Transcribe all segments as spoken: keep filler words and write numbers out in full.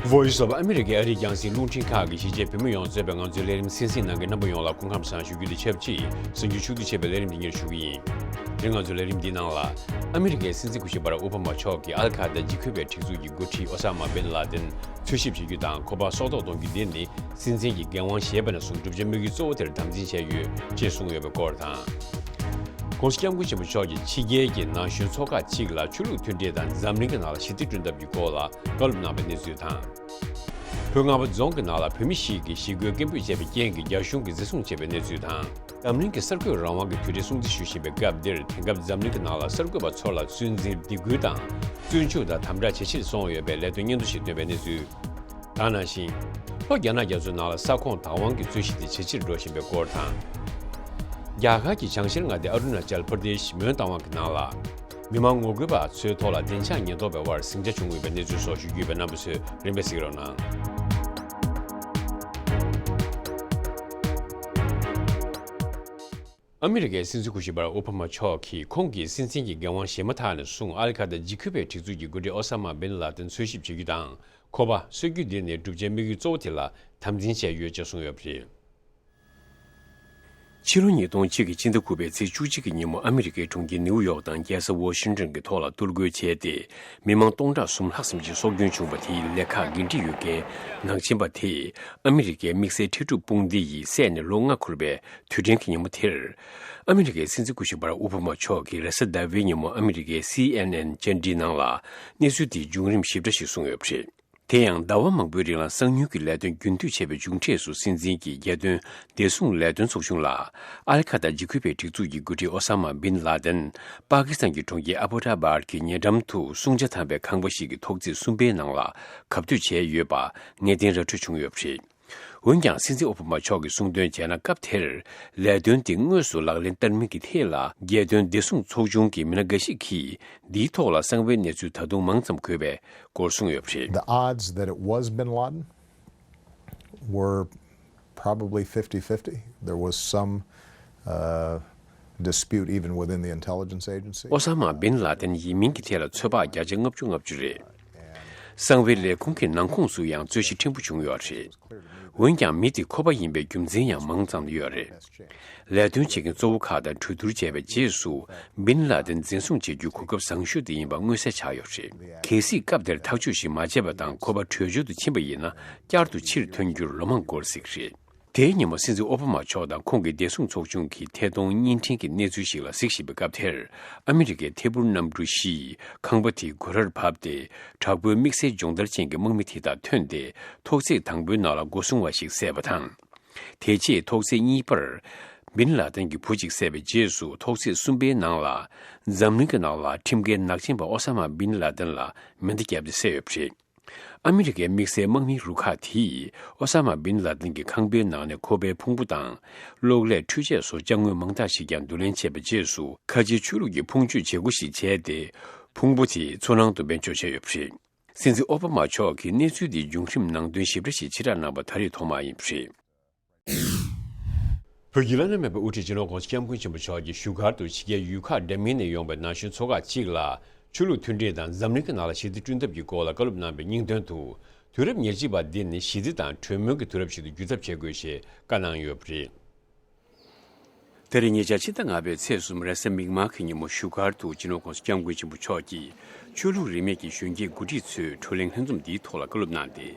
Voice of America ཨ་རིའི་རྒྱང་སྲིང་རླུང་འཕྲིན་ཁང་གིས་གཞིས་བྱེས་བོད་མི་ཡོངས་གཙོས་པའི་ང་ཚོའི་ལས་རིམ་གསན་གཟིགས་གནང་མཁན་རྣམ་པ་ཡོངས་ལ་སྐུ་ཁམས་བཟང་ཞུ་རྒྱུ་དང་ཆབས་ཅིག་གཟའ་མཇུག་ཕྱུགས་བསྡུ་བྱས་པའི་ལས་རིམ་འདི་ཉིད་ཞུ་གི་ཡིན། དེ་རིང་ང་ཚོའི་ལས་རིམ་འདིའི་ནང་ལ། ཨ་མི་རི་ཀའི་སྲིད་འཛིན་སྐུ་ཞབས་བྷ་རག་ཨོ་བྷ་མ་མཆོག་གིས་ཨལ་ཁ་ད་འཇིགས་སྐུལ་བའི་སྒྲིག་འཛུགས་ཀྱི་འགོ་ཁྲིད་ཨོ་ས་མ་བིན་ལ་དིན་འཚོལ་ཞིབ་བྱེད་རྒྱུ་དང་ཁོ་པ་སྲོག་ཐོག་གཏོང་རྒྱུ་འདི་ནི་སྲིད་འཛིན་གྱི་འགན་དབང་བཞེས་པ་ནས་བཟུང་བསྒྲུབ་བྱ་དམིགས་ཡུལ་གཙོ་བོ་དེར་དམ་འཛིན་བྱས་ཡོད་ཅེས་གསུངས་ཡོད་པའི་སྐོར་དང་། ྋགོང་ས་ྋསྐྱབས་མགོན་ཆེན་པོ་མཆོག་གིས་ཕྱི་རྒྱལ་གྱི་ན་གཞོན་ཚོགས་ཁག་ཅིག་ལ་ཆོས་ལུགས་མཐུན་སྒྲིལ་དང་འཛམ་གླིང་གི་ནང་ལ་ཞི་བདེ་བསྐྲུན་ཐབས་ཀྱི་སྐོར་ལ་བཀའ་སློབ་གནང་བའི་གནས་ཚུལ་དང་། བོད་ངག་དབང་རྫོང་གི་ནང་ལ་བོད་མི་ཞིག་གིས་ཞི་རྒོལ་སྐད་འབོད་བྱས་པའི་རྐྱེན་གྱིས་རྒྱ་གཞུང་གིས་འཛིན་བཟུང་བྱས་པའི་གནས་ཚུལ་དང་། འཛམ་གླིང་གི་གསར་འགོད་རང་དབང་གི་དུས་དྲན་སྲུང་བརྩི་ཞུ་བཞིན་པའི་སྐབས་འདིར། དེང་སྐབས་འཛམ་གླིང་གི་ནང་ལ་གསར་འགོད་པ་ཚོ་ལ་བཙན་འཛུལ་སྡིགས་སྐུལ་དང་། བཙོན་འཇུག་དང་དམ་དྲག་ཇེ་ཆེར་སོང་ཡོད་པའི་ལས་དོན་སྙན་ཐོ་ཞིག་བཏོན་པའི་གནས་ཚུལ། དེ་ནང་བཞིན། ལྷོ་རྒྱ་ནག་རྒྱ་མཚོའི་ནང་ལ་ས་ཁོངས་བདག་དབང་གི་རྩོད་གཞི་དེ་ཇེ་ཆེར་འགྲོ་བཞིན་པའི་སྐོར་དང་། རྒྱ་གར་གྱི་བྱང་ཤར་མངའ་སྡེ་ཨ་རུ་ན་ཅལ་པར་དེཤ་མོན་རྟ་དབང་གི་ནང་ལ། མི་མང་ངོ་རྒོལ་པ་ཚོའི་ཐོག་ལ་བདེ་འཇགས་ཉེན་རྟོག་པའི་དབར་ཟིང་ཆ་བྱུང་ཡོད་པའི་གནས་ཚུལ་སོགས་ཞུ་རྒྱུ་ཡོད་པས། རྣམ་པ་ཚོས་རིམ་པས་གཟིགས་རོགས་གནང་། ཨ་མི་རི་ཀའི་སྲིད་འཛིན་སྐུ་ཞབས་བྷ་རག་ཨོ་བྷ་མ་མཆོག་གིས་ཁོང་གིས་སྲིད་འཛིན་གྱི་འགན་དབང་བཞེས་མ་ཐག་ནས་བཟུང་ཨལ་ཁ་ད་འཇིགས་སྐུལ་བའི་སྒྲིག་འཛུགས་ཀྱི་འགོ་ཁྲིད་ཨོ་ས་མ་བིན་ལ་དིན་འཚོལ་ཞིབ་བྱེད་རྒྱུ་དང་། ཁོ་པ་གསོད་རྒྱུ་འདི་ནི་བསྒྲུབ་བྱའི་དམིགས་ཡུལ་གཙོ་བོ་དེ་ལ་དམ་འཛིན་བྱས་ཡོད་ཅེས་གསུངས་ཡོད་པ་རེད། ཕྱི་ལོ་ཉིས་སྟོང་གཅིག་གི་སྤྱི་ཟླ་དགུ་པའི་ཚེས་བཅུ་གཅིག་གི་ཉིན་མོ་ཨ་མི་རི་ཀའི་གྲོང་ཁྱེར་ནིའུ་ཡོག་དང་རྒྱལ་ས་ཝ་ཤིང་ཏོན་གྱི་ཐོག་ལ་གཏོར་རྒོལ་བྱས་ཏེ། མི་མང་སྟོང་ཕྲག་གསུམ་ལྷག་ཙམ་ཞིག་སྲོག་སྐྱོན་བྱུང་བ་དེའི་ལས་ཁག་འགན་འཁྲི་ཡོད་མཁན་ནག་ཅན་པ་དེས་ཨ་མི་རི་ཀའི་དམིགས་བསལ་འཕྲལ་སྒྲུབ་དཔུང་སྡེ་ཡིས་བསད་ནས་ལོ་ལྔ་འཁོར་བའི་དུས་དྲན་གྱི་ཉིན་མོ་དེར། ཨ་མི་རི་ཀའི་སྲིད་འཛིན་སྐུ་ཞབས་བྷ་རག་ཨོ་བྷ་མ་མཆོག་གིས་རེས་གཟའ་ཟླ་བའི་ཉིན་མོ་ཨ་མི་རི་ཀའི་སི་ཨེན་ཨེན་བཅར་འདྲིའི་ནང་ལ་གནས་ཚུལ་དེའི་བྱུང་རིམ་ཞིབ་ཕྲ་ཞིག་གསུངས་ཡོད་པ་རེད། དེ་ཡང་ཟླ་བ་མང་པོའི་རིང་ལ་གསང་མྱུལ་གྱི་ལས་དོན་རྒྱུན་མཐུད་བྱས་པའི་མཇུག་འབྲས་སུ་སྲིད་འཛིན་གྱིས་རྒྱལ་དོན་བདེ་སྲུང་ལས་དོན་ཚོགས་ཆུང་ལ་ཨལ་ཁ་ད་འཇིགས་སྐུལ་བའི་སྒྲིག་འཛུགས་ཀྱི་འགོ་ཁྲིད་ཨོ་ས་མ་བིན་ལ་དིན་པ་ཀི་སི་ཐན་གྱི་གྲོང་ཁྱེར་ཨ་བྷོ་ཊ་བྷར་གྱི་ཉེ་འགྲམ་དུ་སྲུང་བྱ་དམ་པའི་ཁང་པ་ཞིག་གི་ཐོག་བརྩེགས་གསུམ་པའི་ནང་ལ་གབ་གཏོད་བྱས་ཡོད་པ་ངེས་གཏན་ར་འཕྲོད་བྱུང་ཡོད་པ་རེད། འོན་ཀྱང་སྲིད་འཛིན་ཨོ་བྷ་མ་མཆོག་གིས་གསུངས་དོན་བྱས་ན། སྐབས་དེར་ལས་དོན་དེ་དངོས་སུ་ལག་ལེན་བསྟར་མིན་གྱི་ཐད་ལ་རྒྱལ་དོན་བདེ་སྲུང་ཚོགས་ཆུང་གི་མི་སྣ་འགའ་ཞིག་གིས་འདིའི་ཐོག་ལ་གསང་བའི་གནས་ཚུལ་ད་དུང་མང་ཙམ་འགོད་པའི་སྐོར་གསུངས་ཡོད་པ་རེད། The odds that it was bin Laden were probably fifty fifty. There was some uh, dispute even within the intelligence agency. ཨོ་ས་མ་བིན་ལ་དིན་ཡིན་མིན་གྱི་ཐད་ལ་ཚོད་དཔག་བརྒྱ་ཆ་ལྔ་བཅུ་ལྔ་བཅུ་རེད། གསང་བའི་ལས་ཁུངས་ཀྱི་ནང་ཁོངས་སུ་ཡང་རྩོད་གཞི་ཕྲན་བུ་བྱུང་ཡོད་རེད། འོན་ཀྱང་མི་དེ་ཁོ་པ་ཡིན་པའི་རྒྱུ་མཚན་ཡང་མང་ཙམ་ཡོད་རེད། ལས་དོན་བྱེད་མཁན་གཙོ་བོ་ཁག་དང་གྲོས་བསྡུར་བྱས་པའི་རྗེས་སུ་བིན་ལ་དིན་འཛིན་བཟུང་བྱེད་རྒྱུའི་གོ་སྐབས་བཟང་ཤོས་དེ་ཡིན་པ་མངོན་གསལ་ཆགས་ཡོད་རེད། གལ་སྲིད་སྐབས་དེར་ཐག་གཅོད་ཞིག་མ་བྱས་པ་དང་ཁོ་པ་བྲོས་བྱོལ་དུ་ཕྱིན་པ་ཡིན་ན་བསྐྱར་དུ་ཕྱིར་ཐོན་རྒྱུར་ལོ་མང་འགོར་སྲིད་ཀྱི་རེད། དེའི་ཉིན་མོ་སྲིད་འཛིན་ཨོ་བྷ་མ་མཆོག་དང་ཁོང་གི་བདེ་སྲུང་ཚོགས་ཆུང་གིས་ཐད་གཏོང་བརྙན་འཕྲིན་གྱི་གནས་ཚུལ་ཞིག་ལ་གཟིགས་བཞིན་པའི་སྐབས་དེར། ཨ་མི་རི་ཀའི་ཐད་འཕུར་གནམ་གྲུ་བཞིས་ཁང་པ་དེའི་སྒོ་རར་བབས་ཏེ། དྲག་པོའི་དམིགས་བསལ་སྦྱོང་བརྡར་ཅན་གྱི་དམག་མི་དེ་དག་ཐོན་ཏེ། ཐོག་བརྩེགས་དང་པོའི་ནང་ལ་སྒོ་སྲུང་བ་ཞིག་བསད་པ་དང་། དེ་རྗེས་ཐོག་བརྩེགས་གཉིས་པར། བིན་ལ་དིན་གྱི་བུ་གཅིག་བསད་པའི་རྗེས་སུ་ཐོག་བརྩེགས་གསུམ་པའི་ནང་ལ། འཛམ་གླིང་གི་ནང་ལ་ཁྲིམས་འགལ་ནག་ཅན་པ་ཨོ་ས་མ་བིན་ལ་དིན་ལ་མེ་མདའ་བརྒྱབ་སྟེ་བསད་ཡོད་པ་རེད། ཨ་མི་རི་ཀའི་དམིགས་བསལ་དམག་མིའི་རུ་ཁག་དེས་ཨོ་ས་མ་བིན་ལ་དིན་གྱི་ཁང་པའི་ནང་ནས་ཁོ་པའི་ཕུང་པོ་དང་། གློག་ཀླད་འཕྲུལ་ཆས་སོགས་ཅ་དངོས་མང་དག་ཞིག་ཀྱང་བསྡུ་ལེན་བྱས་པའི་རྗེས་སུ། ཁ་ཆེའི་ཆོས་ལུགས་ཀྱི་ཕུང་མཆོད་བྱེད་སྒོ་ཞིག་བྱས་ཏེ། ཕུང་པོ་དེ་མཚོ་ནང་དུ་སྨན་བཅོས་བྱས་ཡོད་པ་རེད། སྲིད་འཛིན་ཨོ་བྷ་མ་མཆོག་གིས་གནས་ཚུལ་འདིའི་བྱུང་རིམ་ནང་དོན་ཞིབ་ཕྲ་ཞིག་ཕྱིར་བསྒྲགས་གནང་བ་ད་རེས་ཐོག་མ་ཡིན་པ་རེད། བོད་ཀྱི་བླ་ན་མེད་པའི་དབུ་ཁྲིད་སྤྱི་ནོར་༧གོང་ས་༧སྐྱབས་མགོན་ཆེན་པོ་མཆོག་གིས་བཞུགས་སྒར་དུ་ཕྱི་རྒྱལ་ཡུལ་ཁག་འདྲ་མིན་ནས་ཡོང་པའི་ན་གཞོན་ཚོགས་ཁག་ཅིག་ལ། ཆོས་ལུགས་མཐུན་སྒྲིལ་དང་འཛམ་གླིང་གི་ནང་ལ་ཞི་བདེ་བསྐྲུན་ཐབས་ཀྱི་སྐོར་ལ་བཀའ་སློབ་གནང་བའི་སྙིང་དོན་དུ། དུས་རབས་ཉེར་གཅིག་པ་འདི་ནི་ཞི་བདེ་དང་གྲོས་མོལ་གྱི་དུས་རབས་ཤིག་ཏུ་འགྱུར་ཐབས་བྱེད་དགོས་ཞེས་བཀའ་གནང་ཡོད་པ་རེད། དེ་རིང་ཉེ་ཆར་ཕྱི་ཟླ་ལྔ་པའི་ཚེས་གསུམ་རེས་གཟའ་མིག་དམར་གྱི་ཉིན་མོ་བཞུགས་སྒར་དུ་སྤྱི་ནོར་༧གོང་ས་༧སྐྱབས་མགོན་ཆེན་པོ་མཆོག་གིས་ཆོས་ལུགས་རིས་མེད་ཀྱི་གཞོན་སྐྱེས་འགོ་ཁྲིད་ཚོའི་བགྲོ་གླེང་ལྷན་འཛོམས་འདིའི་ཐོག་ལ་བཀའ་སློབ་གནང་སྟེ།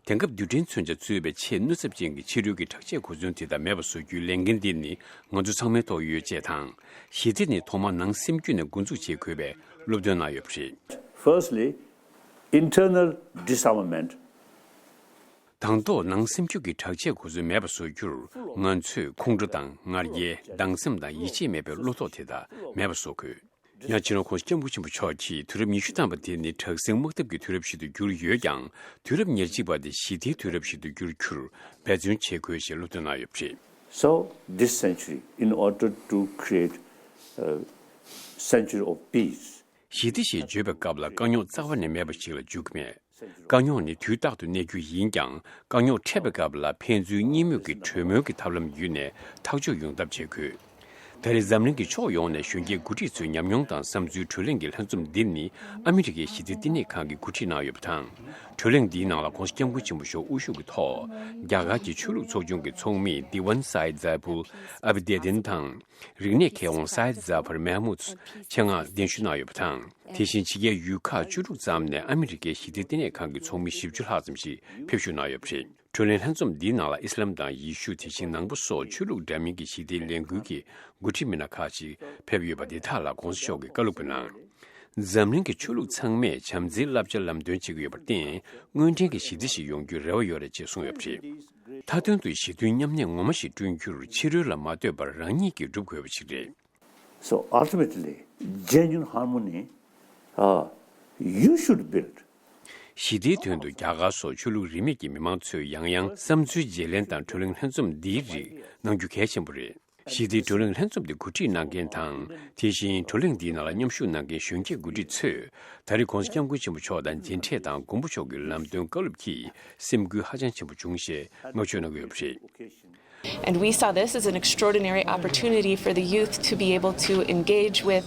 དེང་སྐབས་རྡུལ་ཕྲན་མཚོན་ཆ་གཙོས་པའི་ཆེས་གནོད་ཚབས་ཅན་གྱི་ཕྱི་རོལ་གྱི་དྲག་ཆས་གོ་མཚོན་དེ་དག་མེད་པ་བཟོ་རྒྱུའི་ལས་འགན་འདི་ནི་ང་ཚོ་ཚང་མའི་ཐོག་ཡོད་ཅེས་དང་། ཞི་བདེ་ནི་ཐོག་མར་ནང་སེམས་རྒྱུད་ནས་འགོ་འཛུགས་བྱེད་དགོས་པའི་སློབ་སྟོན་གནང་ཡོད་པ་རེད། Firstly, internal disarmament. དང་ཐོག་ནང་སེམས་རྒྱུད་ཀྱི་དྲག་ཆས་གོ་མཚོན་མེད་པ་བཟོ་རྒྱུར་ང་ཚོས་ཁོང་ཁྲོ་དང་ང་རྒྱལ། སྡང་སེམས་དང་ཡིད་ཆེས་མེད་པའི་བློ་ཐོག་དེ་དག་མེད་པ་བཟོ་དགོས། ཡང་སྤྱི་ནོར་༧གོང་ས་༧སྐྱབས་མགོན་ཆེན་པོ་མཆོག་གིས་དུས་རབས་ཉི་ཤུ་ཐམ་པ་དེ་ནི་དྲག་ཟིང་དམག་འཐབ་ཀྱི་དུས་རབས་ཤིག་ཏུ་གྱུར་ཡོད་ཀྱང་། དུས་རབས་ཉེར་གཅིག་པ་དེ་ཞི་བདེའི་དུས་རབས་ཤིག་ཏུ་འགྱུར་རྒྱུར་འབད་བརྩོན་བྱེད་དགོས་ཞེས་སློབ་སྟོན་གནང་ཡོད་པ་རེད། So, this century, in order to create a century of peace, ཞི་བདེ་ཞེས་བརྗོད་པའི་སྐབས་ལ་དཀའ་རྙོག་རྩ་བ་ནས་མེད་པ་ཞིག་ལ་འཇུག་གི་མེད། དཀའ་རྙོག་ནི་དུས་རྟག་ཏུ་གནས་རྒྱུ་ཡིན་ཀྱང་། དཀའ་རྙོག་འཕྲད་པའི་སྐབས་ལ་ཕན་ཚུན་གཉིས་མོས་ཀྱི་གྲོས་མོལ་གྱི་ཐབས་ལམ་བརྒྱུད་ནས་ཐག་གཅོད་ཡོང་ཐབས་བྱེད་དགོས། ད་རེས་འཛམ་གླིང་གི་ཕྱོགས་ཡོངས་ནས་གཞོན་སྐྱེས་འགོ་ཁྲིད་ཚོའི་ཉམས་མྱོང་དང་བསམ་ཚུལ་གྲོས་གླེང་གི་ལྷན་འཛོམས་འདི་ནི་ཨ་མི་རི་ཀའི་ཞི་བདེ་ལྟེ་གནས་ཁང་གིས་གོ་སྒྲིག་གནང་ཡོད་པ་དང་། གྲོས་གླེང་འདིའི་ནང་ལ་༸གོང་ས་༸སྐྱབས་མགོན་ཆེན་པོ་མཆོག་དབུ་བཞུགས་ཀྱི་ཐོག་རྒྱ་གར་གྱི་ཆོས་ལུགས་ཚོགས་ཆུང་གི་ཚོགས་མི་དི་ཝན་སའེད་ཛའི་ཕུལ་ཨ་བི་དེ་དིན་དང་། རིག་གནས་མཁས་དབང་སའེད་ཛ་ཕར་མེ་མུད་ཆེད་མངགས་གདན་ཞུ་གནང་ཡོད་པ་དང་། དེ་བཞིན་ཕྱི་རྒྱལ་ཡུལ་ཁག་བཅུ་དྲུག་ཙམ་ནས་ཨ་མི་རི་ཀའི་ཞི་བདེ་ལྟེ་གནས་ཁང་གི་ཚོགས་མི་བཞི་བཅུ་ལྷག་ཙམ་ཞིག་ཕེབས་ཞུགས་གནང་ཡོད་པ་རེད། གྲོས་གླེང་ལྷན་འཛོམས་འདིའི་ནང་ལ་ཨི་སི་ལམ་དང་ཡེ་ཤུ། དེ་བཞིན་ནང་པ་སོགས་ཆོས་ལུགས་འདྲ་མིན་གྱི་ཞི་བདེའི་ལས་འགུལ་གྱི་འགོ་ཁྲིད་མི་སྣ་ཁག་ཅིག་ཕེབས་ཡོད་པ་འདི་དག་ལ་༸གོང་ས་མཆོག་གིས་བཀའ་སློབ་ཀྱི་ནང་། འཛམ་གླིང་གི་ཆོས་ལུགས་ཚང་མས་བྱམས་བརྩེའི་བསླབ་བྱ་ལམ་སྟོན་བྱེད་ཀྱི་ཡོད་པར་བརྟེན། དངོས་འབྲེལ་གྱི་ཞི་བདེ་ཞིག་ཡོང་རྒྱུའི་རེ་བ་ཡོད་རེད་ཅེས་གསུངས་ཡོད་པ་རེད། མཐའ་དོན་དུ་ཞི་མཐུན་མཉམ་གནས་ངོ་མ་ཞིག་བསྐྲུན་རྒྱུར་ཕྱི་རོལ་ལ་མ་ལྟོས་པར་རང་ཉིད་ཀྱིས་སྒྲུབ་དགོས་པ་ཞིག་རེད། So ultimately, genuine harmony, uh, you should build. ཞི་བདེའི་དོན་དུ་རྒྱ་གར་སོགས་ཆོས་ལུགས་རིས་མེད་ཀྱི་མི་མང་ཚོས་ཡང་ཡང་བསམ་ཚུལ་བརྗེ་ལེན་དང་གྲོས་གླེང་ལྷན་འཛོམས་འདིའི་རིགས་གནང་རྒྱུ་གལ་ཆེན་པོ་རེད། ཞི་བདེའི་གྲོས་གླེང་ལྷན་འཛོམས་འདི་གོ་སྒྲིག་གནང་མཁན་དང་། དེ་བཞིན་གྲོས་གླེང་འདིའི་ནང་ལ་མཉམ་ཞུགས་གནང་མཁན་གཞོན་སྐྱེས་འགོ་ཁྲིད་ཚོས་ད་རེས་༸གོང་ས་༸སྐྱབས་མགོན་ཆེན་པོ་མཆོག་དང་མཇལ་འཕྲད་དང་མགོན་པོ་མཆོག་གི་ལམ་སྟོན་བཀའ་སློབ་ཀྱིས་སེམས་འགུལ་ཧ་ཅང་ཆེན་པོ་བྱུང་ཞེས་བསྔགས་བརྗོད་གནང་གི་ཡོད་པ་རེད། And we saw this as an extraordinary opportunity for the youth to be able to engage with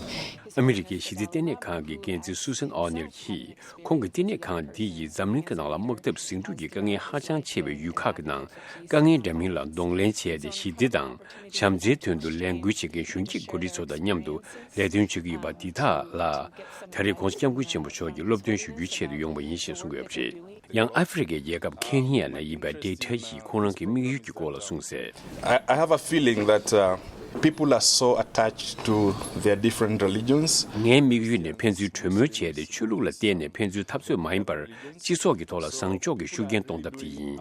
ཨ་མི་རི་ཀའི་ཞི་བདེ་ལྟེ་གནས་ཁང་གི་འགན་འཛིན་སུ་སན་ཨོ་ནིལ་གྱིས། ཁོང་གི་ལྟེ་གནས་ཁང་འདི་ཡིས་འཛམ་གླིང་གི་ནང་ལ་དམག་འཐབ་ཟིང་འཁྲུག་གི་དཀའ་ངལ་ཧ་ཅང་ཆེ་བའི་ཡུལ་ཁག་གི་ནང་དཀའ་ངལ་འདྲ་མིན་ལ་གདོང་ལེན་བྱས་ཏེ་ཞི་བདེ་དང་བྱམས་བརྩེའི་དོན་དུ་ལས་འགུལ་བྱེད་མཁན་གཞོན་སྐྱེས་འགོ་ཁྲིད་ཚོ་དང་མཉམ་དུ་ལས་དོན་བྱེད་ཀྱི་ཡོད་པ་འདི་དག་ལ། ད་རེས་༸གོང་ས་༸སྐྱབས་མགོན་ཆེན་པོ་མཆོག་གིས་སློབ་སྟོན་ཞུ་རྒྱུའི་ཆེད་དུ་ཡོང་བ་ཡིན་ཞེས་གསུངས་ཡོད་པ་རེད། ཡང་ཨ་ཧྥེ་རི་ཁའི་རྒྱལ་ཁབ་ཁེན་ཡ་ནས་ཡིན་པའི་ཌེ་ཊ་ཡིས་ཁོང་རང་གི་དམིགས་ཡུལ་གྱི་སྐོར་ལ་གསུངས་གསལ། I, I have a feeling that uh, people are so attached to their different religions. ངའི་དམིགས་ཡུལ་ནི་ཕན་ཚུན་གྲོས་མོལ་བྱས་ཏེ་ཆོས་ལུགས་ལ་བརྟེན་ནས་ཕན་ཚུན་འཐབ་རྩོད་མ་ཡིན་པར་སྤྱི་ཚོགས་ཀྱི་ཐོག་ལ་བཟང་ཕྱོགས་ཀྱི་ཤུགས་རྐྱེན་གཏོང་ཐབས་དེ་ཡིན།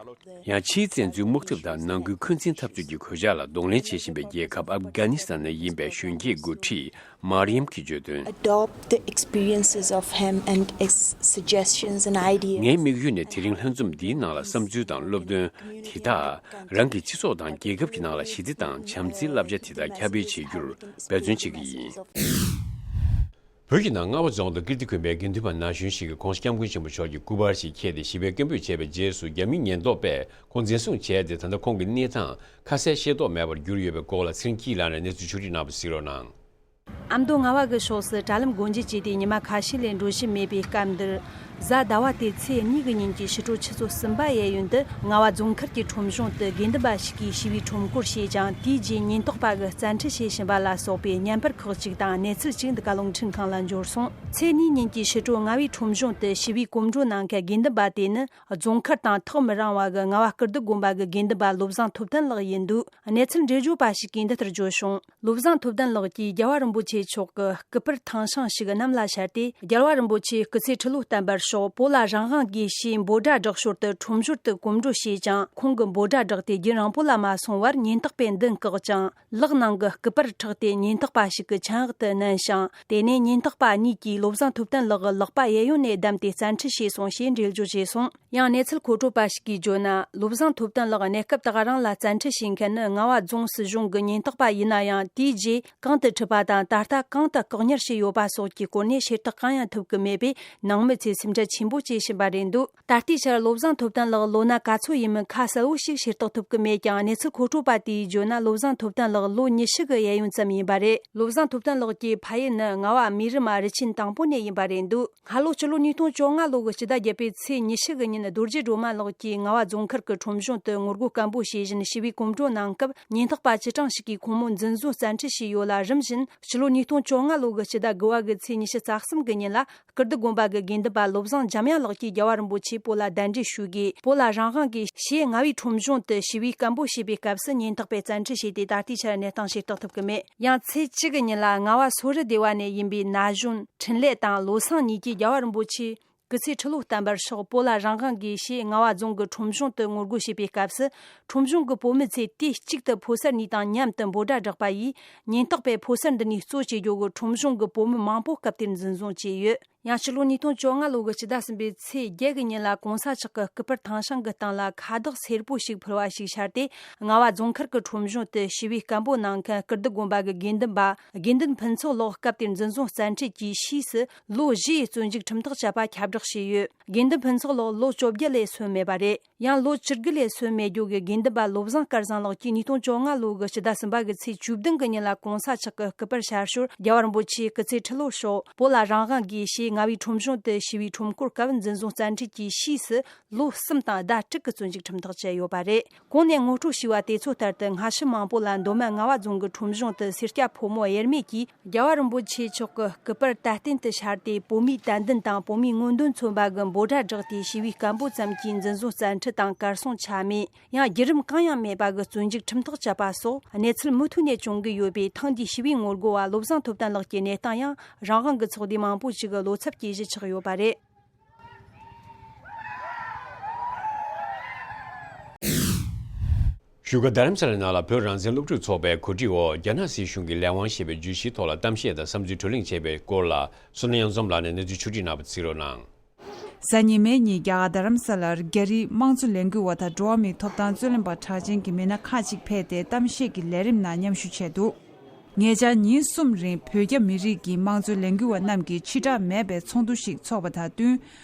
ཡང་ཕྱིའི་བཙན་འཛུལ་དམག་འཐབ་དང་ནང་ཁུལ་འཁོན་འཛིན་འཐབ་རྩོད་ཀྱི་གོད་ཆག་ལ་གདོང་ལེན་བྱེད་བཞིན་པའི་རྒྱལ་ཁབ་ཨབ་གྷ་ནི་སི་ཐན་ནས་ཡིན་པའི་གཞོན་སྐྱེས་འགོ་ཁྲིད་མར་ཡམ་གྱིས་བརྗོད་དོན། Adopt the experiences of him and his suggestions and ideas. ངའི་དམིགས་ཡུལ་ནི་དེ་རིང་ལྷན་འཛོམས་འདིའི་ནང་ལ་བསམ་ཚུལ་དང་སློབ་སྟོན་དེ་དག་རང་གི་སྤྱི་ཚོགས་དང་རྒྱལ་ཁབ་ཀྱི་ནང་ལ་ཞི་བདེ་དང་བྱམས་བརྩེའི་བསླབ་བྱ་དེ་དག་ཁྱབ་སྤེལ་བྱེད་རྒྱུར་འབད་བརྩོན་བྱེད་ཀྱི་ཡིན། བོད་ཀྱི་ནང་རྔ་བ་རྫོང་དུ་ཀིརྟི་དགོན་པའི་དགེ་འདུན་པ་ན་གཞོན་ཞིག་གིས་༸གོང་ས་༸སྐྱབས་མགོན་ཆེན་པོ་མཆོག་གི་སྐུ་པར་ཞིག་འཁྱེར་ཏེ་ཞི་བའི་སྐད་འབོད་བྱས་པའི་རྗེས་སུ་རྒྱ་མིའི་ཉེན་རྟོག་པས་ཁོང་འཛིན་བཟུང་བྱས་ཏེ། ད་ལྟ་ཁོང་གི་གནས་སྟངས་ཁ་གསལ་ཤེས་རྟོགས་མེད་པར་གྱུར་ཡོད་པའི་སྐོར་ལ་ཚེ་རིང་སྐྱིད་ལགས་ནས་གནས་ཚུལ་ཕྱོགས་བསྒྲིགས་གནང་བ་གཟིགས་རོགས་གནང་། ཨ་མདོ་རྔ་བ་གི་ཕྱོགས་སུ་དྲ་ལམ་སྒོ་འབྱེད་བྱས་ཏེ་ཉི་མ་ཁ་ཤས་ལས་འགྲོ་བཞིན་མེད་པའི་སྐབས་འདིར། གཟའ་ཟླ་བ་སྟེ་ཚེས་གཉིས་ཀྱི་ཉིན་གྱི་ཕྱི་དྲོ་ཆུ་ཚོད་གསུམ་པ་གཡས་གཡོན་དུ་རྔ་བ་རྫོང་མཁར་གྱི་ཁྲོམ་གཞུང་དུ་དགེ་འདུན་པ་ཞིག་གིས་ཞི་བའི་ཁྲོམ་སྐོར་བྱས་ཀྱང་། དེའི་རྗེས་ཉེན་རྟོག་པ་གིས་བཙན་ཁྲིད་བྱེད་བཞིན་པ་ལ་སོགས་པའི་བརྙན་པར་ཁག་ཅིག་དང་གནས་ཚུལ་ཅིག་འདི་ག་རླུང་འཕྲིན་ཁང་ལ་འབྱོར་སོང་། ཚེས་གཉིས་ཉིན་གྱི་ཕྱི་དྲོ་རྔ་བའི་ཁྲོམ་གཞུང་དུ་ཞི་བའི་གོམ་བགྲོད་གནང་མཁན་དགེ་འདུན་པ་དེ་ནི། རྫོང་མཁར་དང་ཐག་མི་རིང་བ་གི་རྔ་བ་སྐུ་ལྡུག་དགོན་པ་གི་དགེ་འདུན་པ་བློ་བཟང་ཐུབ་བསྟན་ལགས་ཡིན་འདུག་གནས་ཚུལ་འགྲེལ་བརྗོད་པ་ཞིག་གིས་འདི་ལྟར་བརྗོད་བྱུང་། བློ་བཟང་ཐུབ་བསྟན་ལགས་ཀྱིས་རྒྱལ་བ་རིན་པོ་ཆེ་མཆོག་གི་སྐུ་པར་ཐང་ཤང་ཞིག་གནམ་ལ་ཤར་ཏེ། རྒྱལ་བ་རིན་པོ་ཆེའི་སྐུ་ཚེ་ཁྲི་ལོ་བརྟན་པར་ཤོག་བོད་ལ་རང་དབང་དགོས་ཞེས་འབོད་སྒྲ་བསྒྲགས་ཞོར་དུ་ཁྲོམ་ཞོར་དུ་གོམ་བགྲོད་བྱས་ཀྱང་། ཁོང་གི་འབོད་སྒྲ་བསྒྲགས་ཏེ་རྒྱུན་རིང་པོ་ལ་མ་སོང་བར་ཉེན་རྟོག་པས་མདུན་བཀག་ཅིང་། ལག་ནང་གི་སྐུ་པར་ཕྲག་དེ་ཉེན་རྟོག་པ་ཞིག་གི་མཆན་འོག་ཏུ་མནན་ཞིང་། དེ་ནས་ཉེན་རྟོག་པ་གཉིས་ཀྱིས་བློ་བཟང་ཐུབ་བསྟན་ལགས་ཀྱི་ལག་པ་གཡས་གཡོན་ནས་བསྡམས་ཏེ་བཙན་ཁྲིད་བྱས་སོང་ཞེས་འགྲེལ་བརྗོད་བྱས་སོང་། ཡང་གནས་ཚུལ་མཁོ་སྤྲོད་པ་ཞིག་གིས་བརྗོད་ན། བློ་བཟང་ཐུབ་བསྟན་ལགས་གནས་སྐབས་དེ་ག་རང་ལ་བཙན་ཁྲིད་བྱེད་མཁན་ནི་རྔ་བ་རྫོང་སྲིད་གཞུང་གི་ཉེན་རྟོག་པ་ཡིན་ན་ཡང་། དེའི་རྗེས་གང་དུ་ཁྲིད་པ་དང་། ད་ལྟ་གང་དུ་བཀག་ཉར་བྱས་ཡོད་པ་སོགས་ཀྱི་སྐོར་ནས་ཤེས་རྟོགས་གང་ཡང་ཐུབ་ཀྱི་མེད་པས། ནང་མི་ཚོས་སེམས་ཁྲལ་ཆེན་པོ་བྱེད་བཞིན་པ་རེད་འདུག་ད་ལྟའི་ཆར་བློ་བཟང་ཐུབ་བསྟན་ལགས་ལོ་ན་ག་ཚོད་ཡིན་མིན་ཁ་གསལ་བོ་ཞིག་ཤེས་རྟོགས་ཐུབ་ཀྱི་མེད་ཀྱང་། གནས་ཚུལ་མཁོ་སྤྲོད་པ་དེས་བརྗོད་ན། བློ་བཟང་ཐུབ་བསྟན་ལགས་ལོ་ཉི་ཤུ་གི་གཡས་གཡོན་ཙམ་ཡིན་པ་རེད། བློ་བཟང་ཐུབ་བསྟན་ལགས་ཀྱི་ཕ་ཡུལ་ནི་རྔ་བ་མི་རི་མ་རི་ཆེན་དང་པོ་ནས་ཡིན་པ་རེད་འདུག་སྔ་ལོ་ཕྱི་ལོ་ཉིས་སྟོང་བཅོ་ལྔ་ལོ་གི་སྤྱི་ཟླ་བརྒྱད་པའི་ཚེས་ཉི་ཤུ་གི་ཉིན། རྡོ་རྗེ་སྒྲོལ་མ་ལགས་ཀྱིས་རྔ་བ་རྫོང་མཁར་གྱི་ཁྲོམ་གཞུང་དུ་ངོ་རྒོལ་སྐད་འབོད་བྱེད་བཞིན་ཞི་བའི་གོམ་བགྲོད་གནང་སྐབས། ཉེན་རྟོག་པ་བཅུ་གྲངས་ཤིག་གིས་ཁོང་མོ་འཛིན་བཟུང་བཙན་ཁྲིད་བྱས་ཡོད་ལ། རིམ་བཞིན་ཕྱི་ལོ་ཉིས་སྟོང་བཅོ་ལྔ་ལོ་གི་སྤྱི་ཟླ་དགུ་བ་གི་ཚེས་ཉི་ཤུ་རྩ་གསུམ་གི་ཉིན་ལ། ཀིརྟི་དགོན་པ་གི་དགེ་འདུན་པ་བློ་བཟང་འཇམ་དབྱངས་ལགས་ཀྱིས་རྒྱལ་བ་རིན་པོ་ཆེ་བོད་ལ་གདན་འདྲེན་ཞུ་དགོས། བོད་ལ་རང་དབང་དགོས་ཞེས་རྔ་བའི་ཁྲོམ་གཞུང་དུ་ཞི་བའི་སྐད་འབོད་བྱས་པའི་སྐབས་སུ། ཉེན་རྟོག་པས་བཙན་ཁྲིད་བྱས་ཏེ། ད་ལྟའི་ཆར་གནས་སྟངས་ཤེས་རྟོགས་ཐུབ་ཀྱི་མེད། ཡང་ཚེས་གཅིག་གི་ཉིན་ལ་རྔ་བ་སོ་རི་སྡེ་བ་ནས་ཡིན་པའི་ན་གཞོན་འཕྲིན་ལས་དང་བློ་བཟང་གཉིས་ཀྱིས་རྒྱལ་བ་རིན་པོ་ཆེ་སྐུ་ཚེ་ཁྲི་ལོ་བརྟན་པར་ཤོག་བོད་ལ་རང་དབང་དགོས་ཞེས་རྔ་བ་རྫོང་གི་ཁྲོམ་གཞུང་དུ་ངོ་རྒོལ་བྱས་པའི་སྐབས་སུ། ཁྲོམ་གཞུང་གི་བོད་མི་ཚོས་དུས་གཅིག་ཏུ་ཕོ་གསར་གཉིས་དང་མཉམ་དུ་འབོད་སྒྲ་བསྒྲགས་པ་ཡིས། ཉེན་རྟོག་པས་ཕོ་གསར་འདི་གཉིས་གཙོ་བྱེད་རྒྱུ་གི་ཁྲོམ་གཞུང་གི་བོད་མི་མང་པོ་སྐབས་དེར་འཛིན་བཟུང་བྱས་ཡོད། ཡང་ཕྱི་ལོ་ཉིས་སྟོང་བཅོ་ལྔ་ལོ་གི་སྤྱི་ཟླ་གསུམ་པའི་ཚེས་བརྒྱད་ཀྱི་ཉིན་ལ་གོང་ས་མཆོག་གི་སྐུ་པར་ཐང་ཤང་གི་སྟེང་ལ་ཁ་བཏགས་སེར་པོ་ཞིག་ཕུལ་བ་ཞིག་ཤར་ཏེ། རྔ་བ་རྫོང་མཁར་གྱི་ཁྲོམ་གཞུང་དུ་ཞི་བའི་སྐད་འབོད་གནང་མཁན་ཀིརྟི་དགོན་པ་གི་དགེ་འདུན་པ་དགེ་འདུན་ཕུན་ཚོགས་ལགས། སྐབས་དེར་འཛིན་བཟུང་བཙན་ཁྲིད་ཀྱིས་ཕྱིས་སུ་ལོ་བཞི་ཡི་བཙོན་འཇུག་ཁྲིམས་ཐག་བཅད་པ་ཁྱབ་བསྒྲགས་བྱས་ཡོད། དགེ་འདུན་ཕུན་ཚོགས་ལགས་ལོ་བཅོ་བརྒྱད་ལས་སོན་མེད་པ་རེད། ཡང་ལོ་བཅུ་དགུ་ལས་སོན་མེད་རྒྱུ་གི་དགེ་འདུན་པ་བློ་བཟང་སྐལ་བཟང་ལགས་ཀྱིས་ཉིས་སྟོང་བཅོ་ལྔ་ལོ་གི་སྤྱི་ཟླ་གསུམ་པ་གི་ཚེས་བཅུ་བདུན་གི་ཉིན་ལ་གོང་ས་མཆོག་གི་སྐུ་པར་ཤར་ཞོར། རྒྱལ་བ་རིན་པོ་ཆེའི་སྐུ་ཚེ་ཁྲི་ལོར་ཤོག་བོད་ལ་རང་དབང་དགོས་ཞེས་རྔ་བའི་ཁྲོམ་གཞུང་དུ་ཞི་བའི་ཁྲོམ་སྐོར་སྐབས་འཛིན་བཟུང་བཙན་ཁྲིད་ཀྱིས་ཕྱིས་སུ་ལོ་གསུམ་དང་ཟླ་དྲུག་གི་བཙོན་འཇུག་ཁྲིམས་ཐག་བཅད་ཡོད་པ་རེད། གོང་ནས་ངོ་སྤྲོད་ཞུས་པ་དེ་ཚོ་ལྟར་དུ། སྔ་ཕྱི་མང་པོ་ལ་མདོ་སྨད་རྔ་བ་རྫོང་གི་ཁྲོམ་གཞུང་དུ་སེར་སྐྱ་ཕོ་མོ་དབྱེར་མེད་ཀྱིས་རྒྱལ་བ་རིན་པོ་ཆེ་མཆོག་གི་སྐུ་པར་དད་རྟེན་དུ་ཤར་ཏེ། བོད་མིའི་དད་འདུན་དང་བོད་མིའི་མངོན་འདོད་མཚོན་པ་གི་འབོད་སྒྲ་བསྒྲགས་ཏེ་ཞི་བའི་སྐད་འབོད་ཙམ་གྱིས་འཛིན་བཟུང་བཙན་ཁྲིད་དང་གར་སོང་ཆ་མེད། ཡང་བརྒྱུད་རིམ་གང་ཡང་མེད་པ་གི་བཙོན་འཇུག་ཁྲིམས་ཐག་བཅད་པ་སོགས་གནས་ཚུལ་མུ་མཐུད་ནས་བྱུང་གི་ཡོད་པས། ཐེངས་འདིའི་ཞི་བའི་ངོ་རྒོལ་བ་བློ་བཟང་ཐུབ་བསྟན་ལགས་ཀྱི་གནས་སྟངས་ཡང་རང་དབང་གི་ཚོགས་སྡེ་མང་པོ་ཞིག་གི་བློ་འཚབ་ཀྱི་གཞི་ཆགས་ཡོད་པ་རེད། བཞུགས་སྒར་རྡ་རམ་ས་ལའི་ནང་ལ་བོད་རང་བཙན་སློབ་ཕྲུག་ཚོགས་པའི་གོ་སྒྲིག་འོག་རྒྱ་ནག་སྲིད་གཞུང་གི་ལས་དབང་ཞེས་པའི་བརྗོད་གཞིའི་ཐོག་ལ་གཏམ་བཤད་དང་བསམ་ཚུལ་བགྲོ་གླེང་བྱས་པའི་སྐོར་ལ། བསོད་ནམས་གཡང་འཛོམས་ལགས་ནས་གནས་ཚུལ་ཕྱོགས་བསྒྲིགས་གནང་བ་གཟིགས་རོགས་གནང་། གཟའ་ཉི་མའི་ཉིན་རྒྱ་གར་རྡ་རམ་ས་ལར་རྒྱ་རིགས་དམངས་གཙོ་ལས་འགུལ་བ་དང་འགྲོ་བ་མིའི་ཐོབ་ཐང་རྩོད་ལེན་པ་གྲགས་ཅན་གྱི་མི་སྣ་ཁག་ཅིག་ཕེབས་ཏེ་གཏམ་བཤད་ཀྱི་ལས་རིམ་ནང་མཉམ་ཞུགས་བྱས་འདུག་ཉེ་ཆར་ཉིན་གསུམ་རིང་བོད་རྒྱ་མི་རིགས་ཀྱི་དམངས་གཙོའི་ལས་འགུལ་བ་རྣམས་ཀྱིས་ཕྱི་བསྒྲགས་མེད་པའི་ཚོགས་འདུ་ཞིག་འཚོགས་པ་དང་བསྟུན།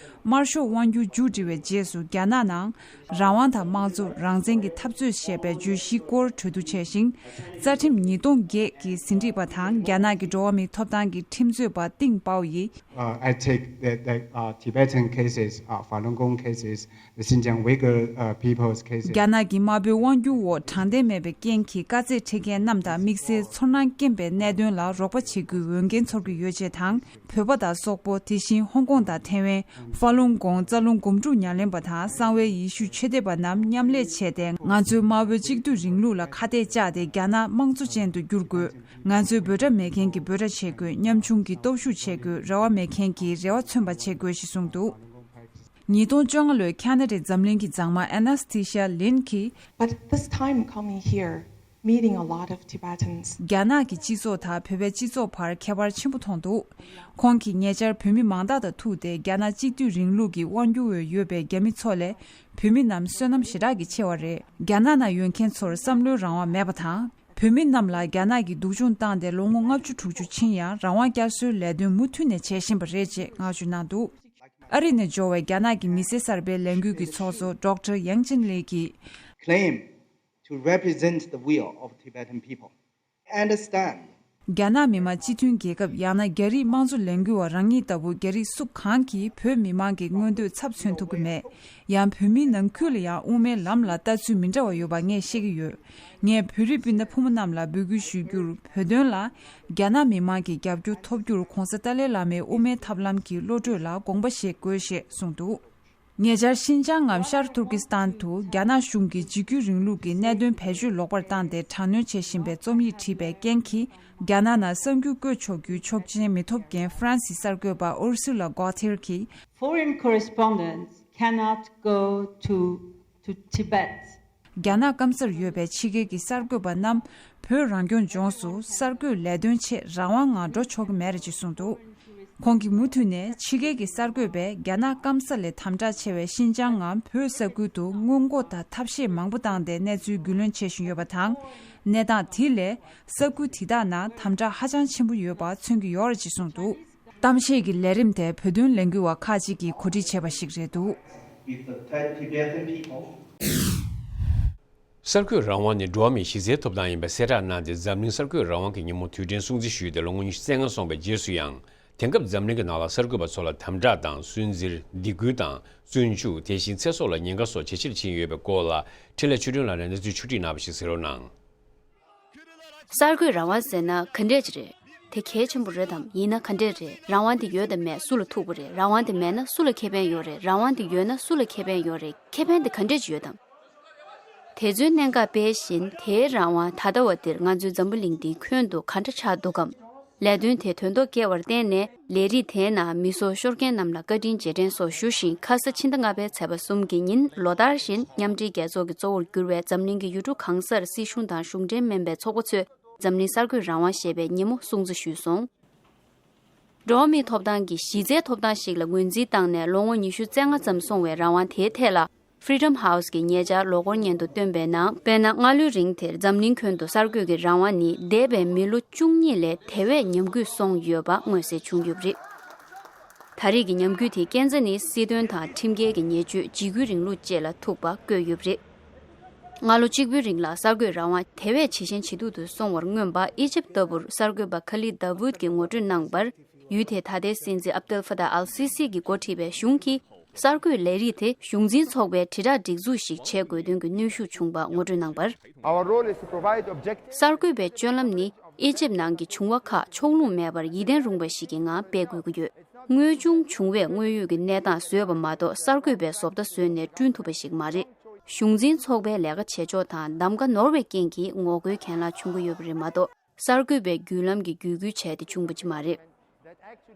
དམར་ཤོག་དབང་སྒྱུར་མཇུག་སྒྲིལ་བའི་རྗེས་སུ་རྒྱ་ནག་ནང་རང་དབང་དང་དམངས་གཙོ། རང་བཙན་གྱི་འཐབ་རྩོད་ཞེས་པའི་བརྗོད་གཞིའི་སྐོར་གྲོས་བསྡུར་བྱས་ཤིང་། རྩ་ཁྲིམས་ཉིས་སྟོང་བརྒྱད་ཀྱི་ཟིན་བྲིས་པ་དང་རྒྱ་ནག་གི་འགྲོ་བ་མིའི་ཐོབ་ཐང་གི་ཁྲིམས་རྩོད་པ་ཏིང་པའོ་ཡིས། Uh, I take that, that uh, Tibetan cases, uh, Falun Gong cases, the Xinjiang Uyghur uh, people's cases. རྒྱ་ནག་གི་དམར་པོའི་དབང་སྒྱུར་འོག་དྲང་བདེན་མེད་པའི་རྐྱེན་གྱིས་དཀའ་ཚེགས་འཕྲད་མཁན་རྣམས་དང་དམིགས་བསལ་ཚོར་སྣང་སྐྱེན་པའི་གནད་དོན་ལ་རོགས་པ་བྱེད་རྒྱུའི་འོས་འགན་ཚོར་གྱི་ཡོད་ཅེས་དང་། བོད་པ་དང་སོག་པོ། དེ་བཞིན་ཧོང་ཀོང་དང་ཐའེ་ཝན། ཧྥ་ལུང་གོང་རྩ་རླུང་སྒོམ་སྒྲུབ་ཉམས་ལེན་པ་དང་གསང་བའི་ཡེ་ཤུ་ཆོས་དད་པ་རྣམས་མཉམ་ལས་བྱས་ཏེ། ང་ཚོའི་དམར་པོའི་གཅིག་སྡུད་རིང་ལུགས་ལ་ཁ་གཏད་བཅག་སྟེ་རྒྱ་ནག་དམངས་གཙོ་ཅན་དུ་བསྒྱུར་དགོས། ང་ཚོའི་འབོད་སྒྲ་མེད་མཁན་གྱིས་འབོད་སྒྲ་བྱེད་དགོས། ཉམ་ཆུང་གིས་སྟོབས་ཤུགས་བྱེད་དགོས། རེ་བ་མེད་མཁན་གྱིས་རེ་བ་མཚོན་པ་བྱེད་དགོས་ཞེས་གསུངས་འདུག་ཉིས་སྟོང་བཅོ་ལྔ་ལོའི་ཁ་ན་ཌའི་འཛམ་གླིང་གི་མཛངས་མ་Anastasia Lin གྱིས། But this time coming here, meeting a lot of Tibetans. རྒྱ་ནག་གི་སྤྱི་ཚོགས་དང་བོད་པའི་སྤྱི་ཚོགས་བར་ཁྱད་པར་ཆེན་པོ་མཐོང་འདུག་ཁོང་གིས་ཉེ་ཆར་བོད་མི་མང་དག་དང་ཐུག་སྟེ། རྒྱ་ནག་གཅིག་སྡུད་རིང་ལུགས་ཀྱི་དབང་སྒྱུར་འོག་ཡོད་པའི་རྒྱ་མི་ཚོ་ལས་བོད་མི་རྣམས་བསོད་ནམས་ཞེ་དྲག་གིས་ཆེ་བ་རེད། རྒྱ་ནག་ནང་ཡོད་མཁན་ཚོར་བསམ་བློའི་རང་དབང་མེད་པ་དང་། བོད་མི་རྣམས་ལ་རྒྱ་ནག་གིས་སྡུག་སྦྱོང་བཏང་སྟེ་ལོ་ངོ་ལྔ་བཅུ་དྲུག་ཅུ་ཕྱིན་ཡང་། རང་དབང་བསྐྱར་གསོའི་ལས་དོན་མུ་མཐུད་ནས་བྱེད་བཞིན་པ་རེད་ཅེས་བསྔགས་བརྗོད་གནང་འདུག་ཨ་རི་ནས་འབྱོར་བའི་རྒྱ་ནག་གི་མི་སེར་གསར་པའི་ལས་འགུལ་གྱི་ཚོགས་གཙོ་Doctor Yang Chin Lee གྱིས། Claim to represent the will of Tibetan people. Understand. རྒྱ་ནག་མི་དམངས་སྤྱི་མཐུན་རྒྱལ་ཁབ། ཡང་ན་རྒྱ་རིགས་དམངས་གཙོ་ལས་འགུལ་བ་རང་ཉིད་ལྟ་བུ་རྒྱ་རིགས་སུ་གང་གིས་བོད་མི་མང་གི་མངོན་འདོད་ཚབ་མཚོན་ཐུབ་ཀྱི་མེད། ཡང་བོད་མིའི་ནང་ཁུལ་ལ་ཡང་དབུ་མའི་ལམ་ལ་ལྟ་ཚུལ་མི་འདྲ་བ་ཡོད་པ་ངས་ཤེས་ཀྱི་ཡོད། ངས་བོད་རིགས་སྤུན་ཟླ་ཕོ་མོ་རྣམས་ལ་འབོད་སྐུལ་ཞུ་རྒྱུར། བོད་དོན་ལ་རྒྱ་ནག་མི་མང་གི་རྒྱབ་སྐྱོར་ཐོབ་རྒྱུར་གོང་ས་ཏཱ་ལའི་བླ་མའི་དབུ་མའི་ཐབས་ལམ་གྱི་བློ་གྲོས་ལ་དགོངས་པ་བཞེས་དགོས་ཞེས་གསུངས་འདུག་ཉེ་ཆར་ཤིན་ཅང་ངམ་ཤར་ཏུར་ཀི་སི་ཐན་དུ་རྒྱ་ནག་གཞུང་གིས་འཇིགས་སྐུལ་རིང་ལུགས་ཀྱི་གནད་དོན་བེད་སྤྱོད་ལོག་པར་བཏང་སྟེ་དྲག་གནོན་བྱེད་བཞིན་པའི་རྩོམ་ཡིག་བྲིས་པའི་རྐྱེན་གྱིས། རྒྱ་ནག་ནང་གསར་འགྱུར་བཀོད་ཆོག་རྒྱུའི་ཆོག་མཆན་མི་ཐོབ་མཁན་ཧྥ་རན་སིའི་གསར་འགོད་པ་ཨུར་སུ་ལ་གོ་ཐེར་གྱིས། Foreign correspondents cannot go to, to Tibet. རྒྱ་ནག་སྐམ་སར་ཡོད་པའི་ཕྱི་རྒྱལ་གྱི་གསར་འགོད་པ་རྣམས་བོད་རང་སྐྱོང་ལྗོངས་སུ་གསར་འགོད་ལས་དོན་ཆེད་རང་དབང་ངང་འགྲོ་ཆོག་གི་མེད་རེད་ཅེས་གསུངས་འདུག་ཁོང་གིས་མུ་མཐུད་ནས་ཕྱི་རྒྱལ་གྱི་གསར་འགོད་པས་རྒྱ་ནག་སྐམ་ས་ལས་དམ་དྲག་ཆེ་བའི་ཤིན་ཅང་ངམ་བོད་ས་ཁུལ་དུ་སྔོན་འགོག་དང་ཐབས་ཤེས་མང་པོ་བཏང་སྟེ་གནས་ཚུལ་རྒྱུས་ལོན་བྱེད་བཞིན་ཡོད་པ་དང་། གནས་སྟངས་དེ་ལས་ས་ཁུལ་དེ་དག་ནང་དམ་དྲག་ཧ་ཅང་ཆེན་པོ་ཡོད་པ་མཚོན་གྱི་ཡོད་རེད་ཅེས་གསུངས་འདུག་གཏམ་བཤད་ཀྱི་ལས་རིམ་དེ་བོད་དོན་ལས་འགུལ་བ་ཁག་ཅིག་གིས་གོ་སྒྲིག་བྱས་པ་ཞིག་རེད་འདུག With the Tibetan people. གསར་འགོད་རང་དབང་ནི་འགྲོ་བ་མིའི་གཞི་རྩའི་ཐོབ་ཐང་ཡིན་པ་གསལ་བསྒྲགས་གནང་སྟེ། འཛམ་གླིང་གསར་འགོད་རང་དབང་གི་ཉིན་མོ་དུས་དྲན་སྲུང་བརྩི་ཞུས་ཏེ་ལོ་ངོ་ཉི་ཤུ་རྩ་ལྔ་སོང་བའི་རྗེས་སུ་ཡང་། དེང་སྐབས་འཛམ་གླིང་གི་ནང་ལ་གསར་འགོད་པ་ཚོ་ལ་དམ་དྲག་དང་སུན་གཙེར། སྡིགས་སྐུལ་དང་བཙོན་འཇུག་དེ་བཞིན་ཚེ་སྲོག་ལ་ཉེན་ཁ་སོགས་ཇེ་ཆེར་ཕྱིན་ཡོད་པའི་སྐོར་ལ། འཕྲིན་ལས་ཆོས་སྒྲོན་ལགས་ནས་གནས་ཚུལ་ཕྱོགས་བསྒྲིགས་གནང་བ་ཞིག་གཟིགས་རོགས་གནང་། གསར་འགོད་རང་དབང་ཟེར་ན་ག་འདྲས་ཅིག་རེད། དེ་གལ་ཆེན་པོ་རེད་དམ། ཡིན་ན་ག་འདྲས་རེད། རང་དབང་དེ་ཡོད་དམ་མེད་སུ་ལ་ཐུག་པ་རེད། རང་དབང་དེ་མེད་ན་སུ་ལ་ཁེ་ཕན་ཡོད་རེད། རང་དབང་དེ་ཡོད་ན་སུ་ལ་ཁེ་ཕན་ཡོད་རེད། ཁེ་ཕན་དེ་ག་འདྲས་ཅིག་ཡོད་དམ། དེ་ཚོའི་གནད་འགག་དཔེ་བཞིན་དེའི་རང་དབང་ད་ལྟ་བ་འདིར་ང་ཚོའི་འཛམ་བུ་གླིང་འདིའི་ཁྱོན་དུ་ག་འདྲ་ཆགས་འདུག་གམ། ལས་དོན་དེ་དོན་ཐོག་བསྐྱལ་བར་བརྟེན་ནས་ལས་རིགས་དེའི་ནང་མི་སྲོག་ཤོར་མཁན་རྣམས་ལ་བཀའ་དྲིན་རྗེས་དྲན་སོགས་ཞུ་བཞིན། ཁ་ས་ཕྱི་ཟླ་ལྔ་པའི་ཚེས་པ་གསུམ་གྱི་ཉིན་ལོ་ལྟར་བཞིན་མཉམ་འབྲེལ་རྒྱལ་ཚོགས་ཀྱི་གཙོ་བོར་གྱུར་བའི་འཛམ་གླིང་གི་ཡུལ་གྲུ་གང་སར་སྲིད་གཞུང་དང་གཞུང་འབྲེལ་མིན་པའི་ཚོགས་པ་ཚོས་འཛམ་གླིང་གསར་འགོད་རང་དབང་ཞེས་པའི་ཉིན་མོ་སྲུང་བརྩི་ཞུས་སོང་། འགྲོ་བ་མིའི་ཐོབ་ཐང་གི་གཞི་རྩའི་ཐོབ་ཐང་ཞིག་ལ་ངོས་འཛིན་བཏང་ནས་ལོ་ངོ་ཉི་ཤུ་རྩ་ལྔ་ཙམ་སོང་བའི་རང་དབང་དེའི་ཐད་ལ། Freedom House་གིས་ཉེ་ཆར་ལོ་འཁོར་སྙན་ཐོ་བཏོན་པའི་ནང་། དཔེར་ན། སྔ་ལོའི་རིང་དེར་འཛམ་གླིང་ཁྱོན་དུ་གསར་འགོད་ཀྱི་རང་དབང་ནི་འདས་པའི་མི་ལོ་བཅུ་གཉིས་ལས་དེ་བས་ཉམས་རྒུད་སོང་ཡོད་པ་མངོན་གསལ་བྱུང་ཡོད་པ་རེད། ད་རེས་ཀྱི་ཉམས་རྒུད་དེའི་རྐྱེན་རྩ་ནི་སྲིད་དོན་དང་ཁྲིམས་འགལ་གྱི་ཉེས་སྤྱོད། འཇིགས་སྐུལ་རིང་ལུགས་བཅས་ལ་ཐུག་པ་བཀོད་ཡོད་པ་རེད། སྔ་ལོ་གཅིག་པུའི་རིང་ལ་གསར་འགོད་རང་དབང་དེ་བས་ཇེ་ཞན་ཇེ་སྡུག་ཏུ་སོང་བར་མངོན་པ་ཨི་ཇིབ་ལྟ་བུར་གསར་འགོད་པ་ཁ་ལིད་དཱ་བུད་ཀྱིས་ངོ་སྤྲོད་གནང་བར། ཡུལ་དེའི་ད་ལྟའི་སྲིད་འཛིན་ཨབ་དེལ་ཧྥ་ཏཱ་ཨལ་སི་སི་གིས་འགོ་ཁྲིད་པའི་གཞུང་གིས་གསར་འགོད་ལས་རིགས་དེ་གཞུང་འཛིན་ཚོགས་པའི་དྲིལ་བསྒྲགས་སྒྲིག་འཛུགས་ཤིག་བྱེད་དགོས་དོན་གྱི་གནོན་ཤུགས་བྱུང་བ་ངོ་སྤྲོད་གནང་བར། Our role is to provide objective གསར་འགོད་པའི་སྤྱོད་ལམ་ནི་ཨི་ཇིབ་ནང་གི་བྱུང་བ་ཁག་ཕྱོགས་ལྷུང་མེད་པར་ཡིད་བརྟན་རུང་བ་ཞིག་གི་ངང་སྤེལ་དགོས་ཀྱི་ཡོད། དངོས་བྱུང་བྱུང་བའི་དངོས་ཡོད་ཀྱི་གནས་སྟངས་བཟོས་པ་མ་གཏོགས་གསར་འགོད་པའི་བཟོ་ལྟ་བཟོས་ནས་བསྐྲུན་ཐུབ་པ་ཞིག་མ་རེད། གཞུང་འཛིན་ཚོགས་པའི་ལས་ཀ་བྱེད་ཕྱོགས་དང་གདམ་ག་ནོར་བའི་རྐྱེན་གྱིས་ངོ་རྒོལ་གྱེན་ལངས་བྱུང་གི་ཡོད་པ་རེད་མ་གཏོགས། གསར་འགོད་པའི་བརྒྱུད་ལམ་གྱི་བརྒྱུད་སྐུལ་བྱས་ཏེ་བྱུང་བ་ཅིག་མ་རེད།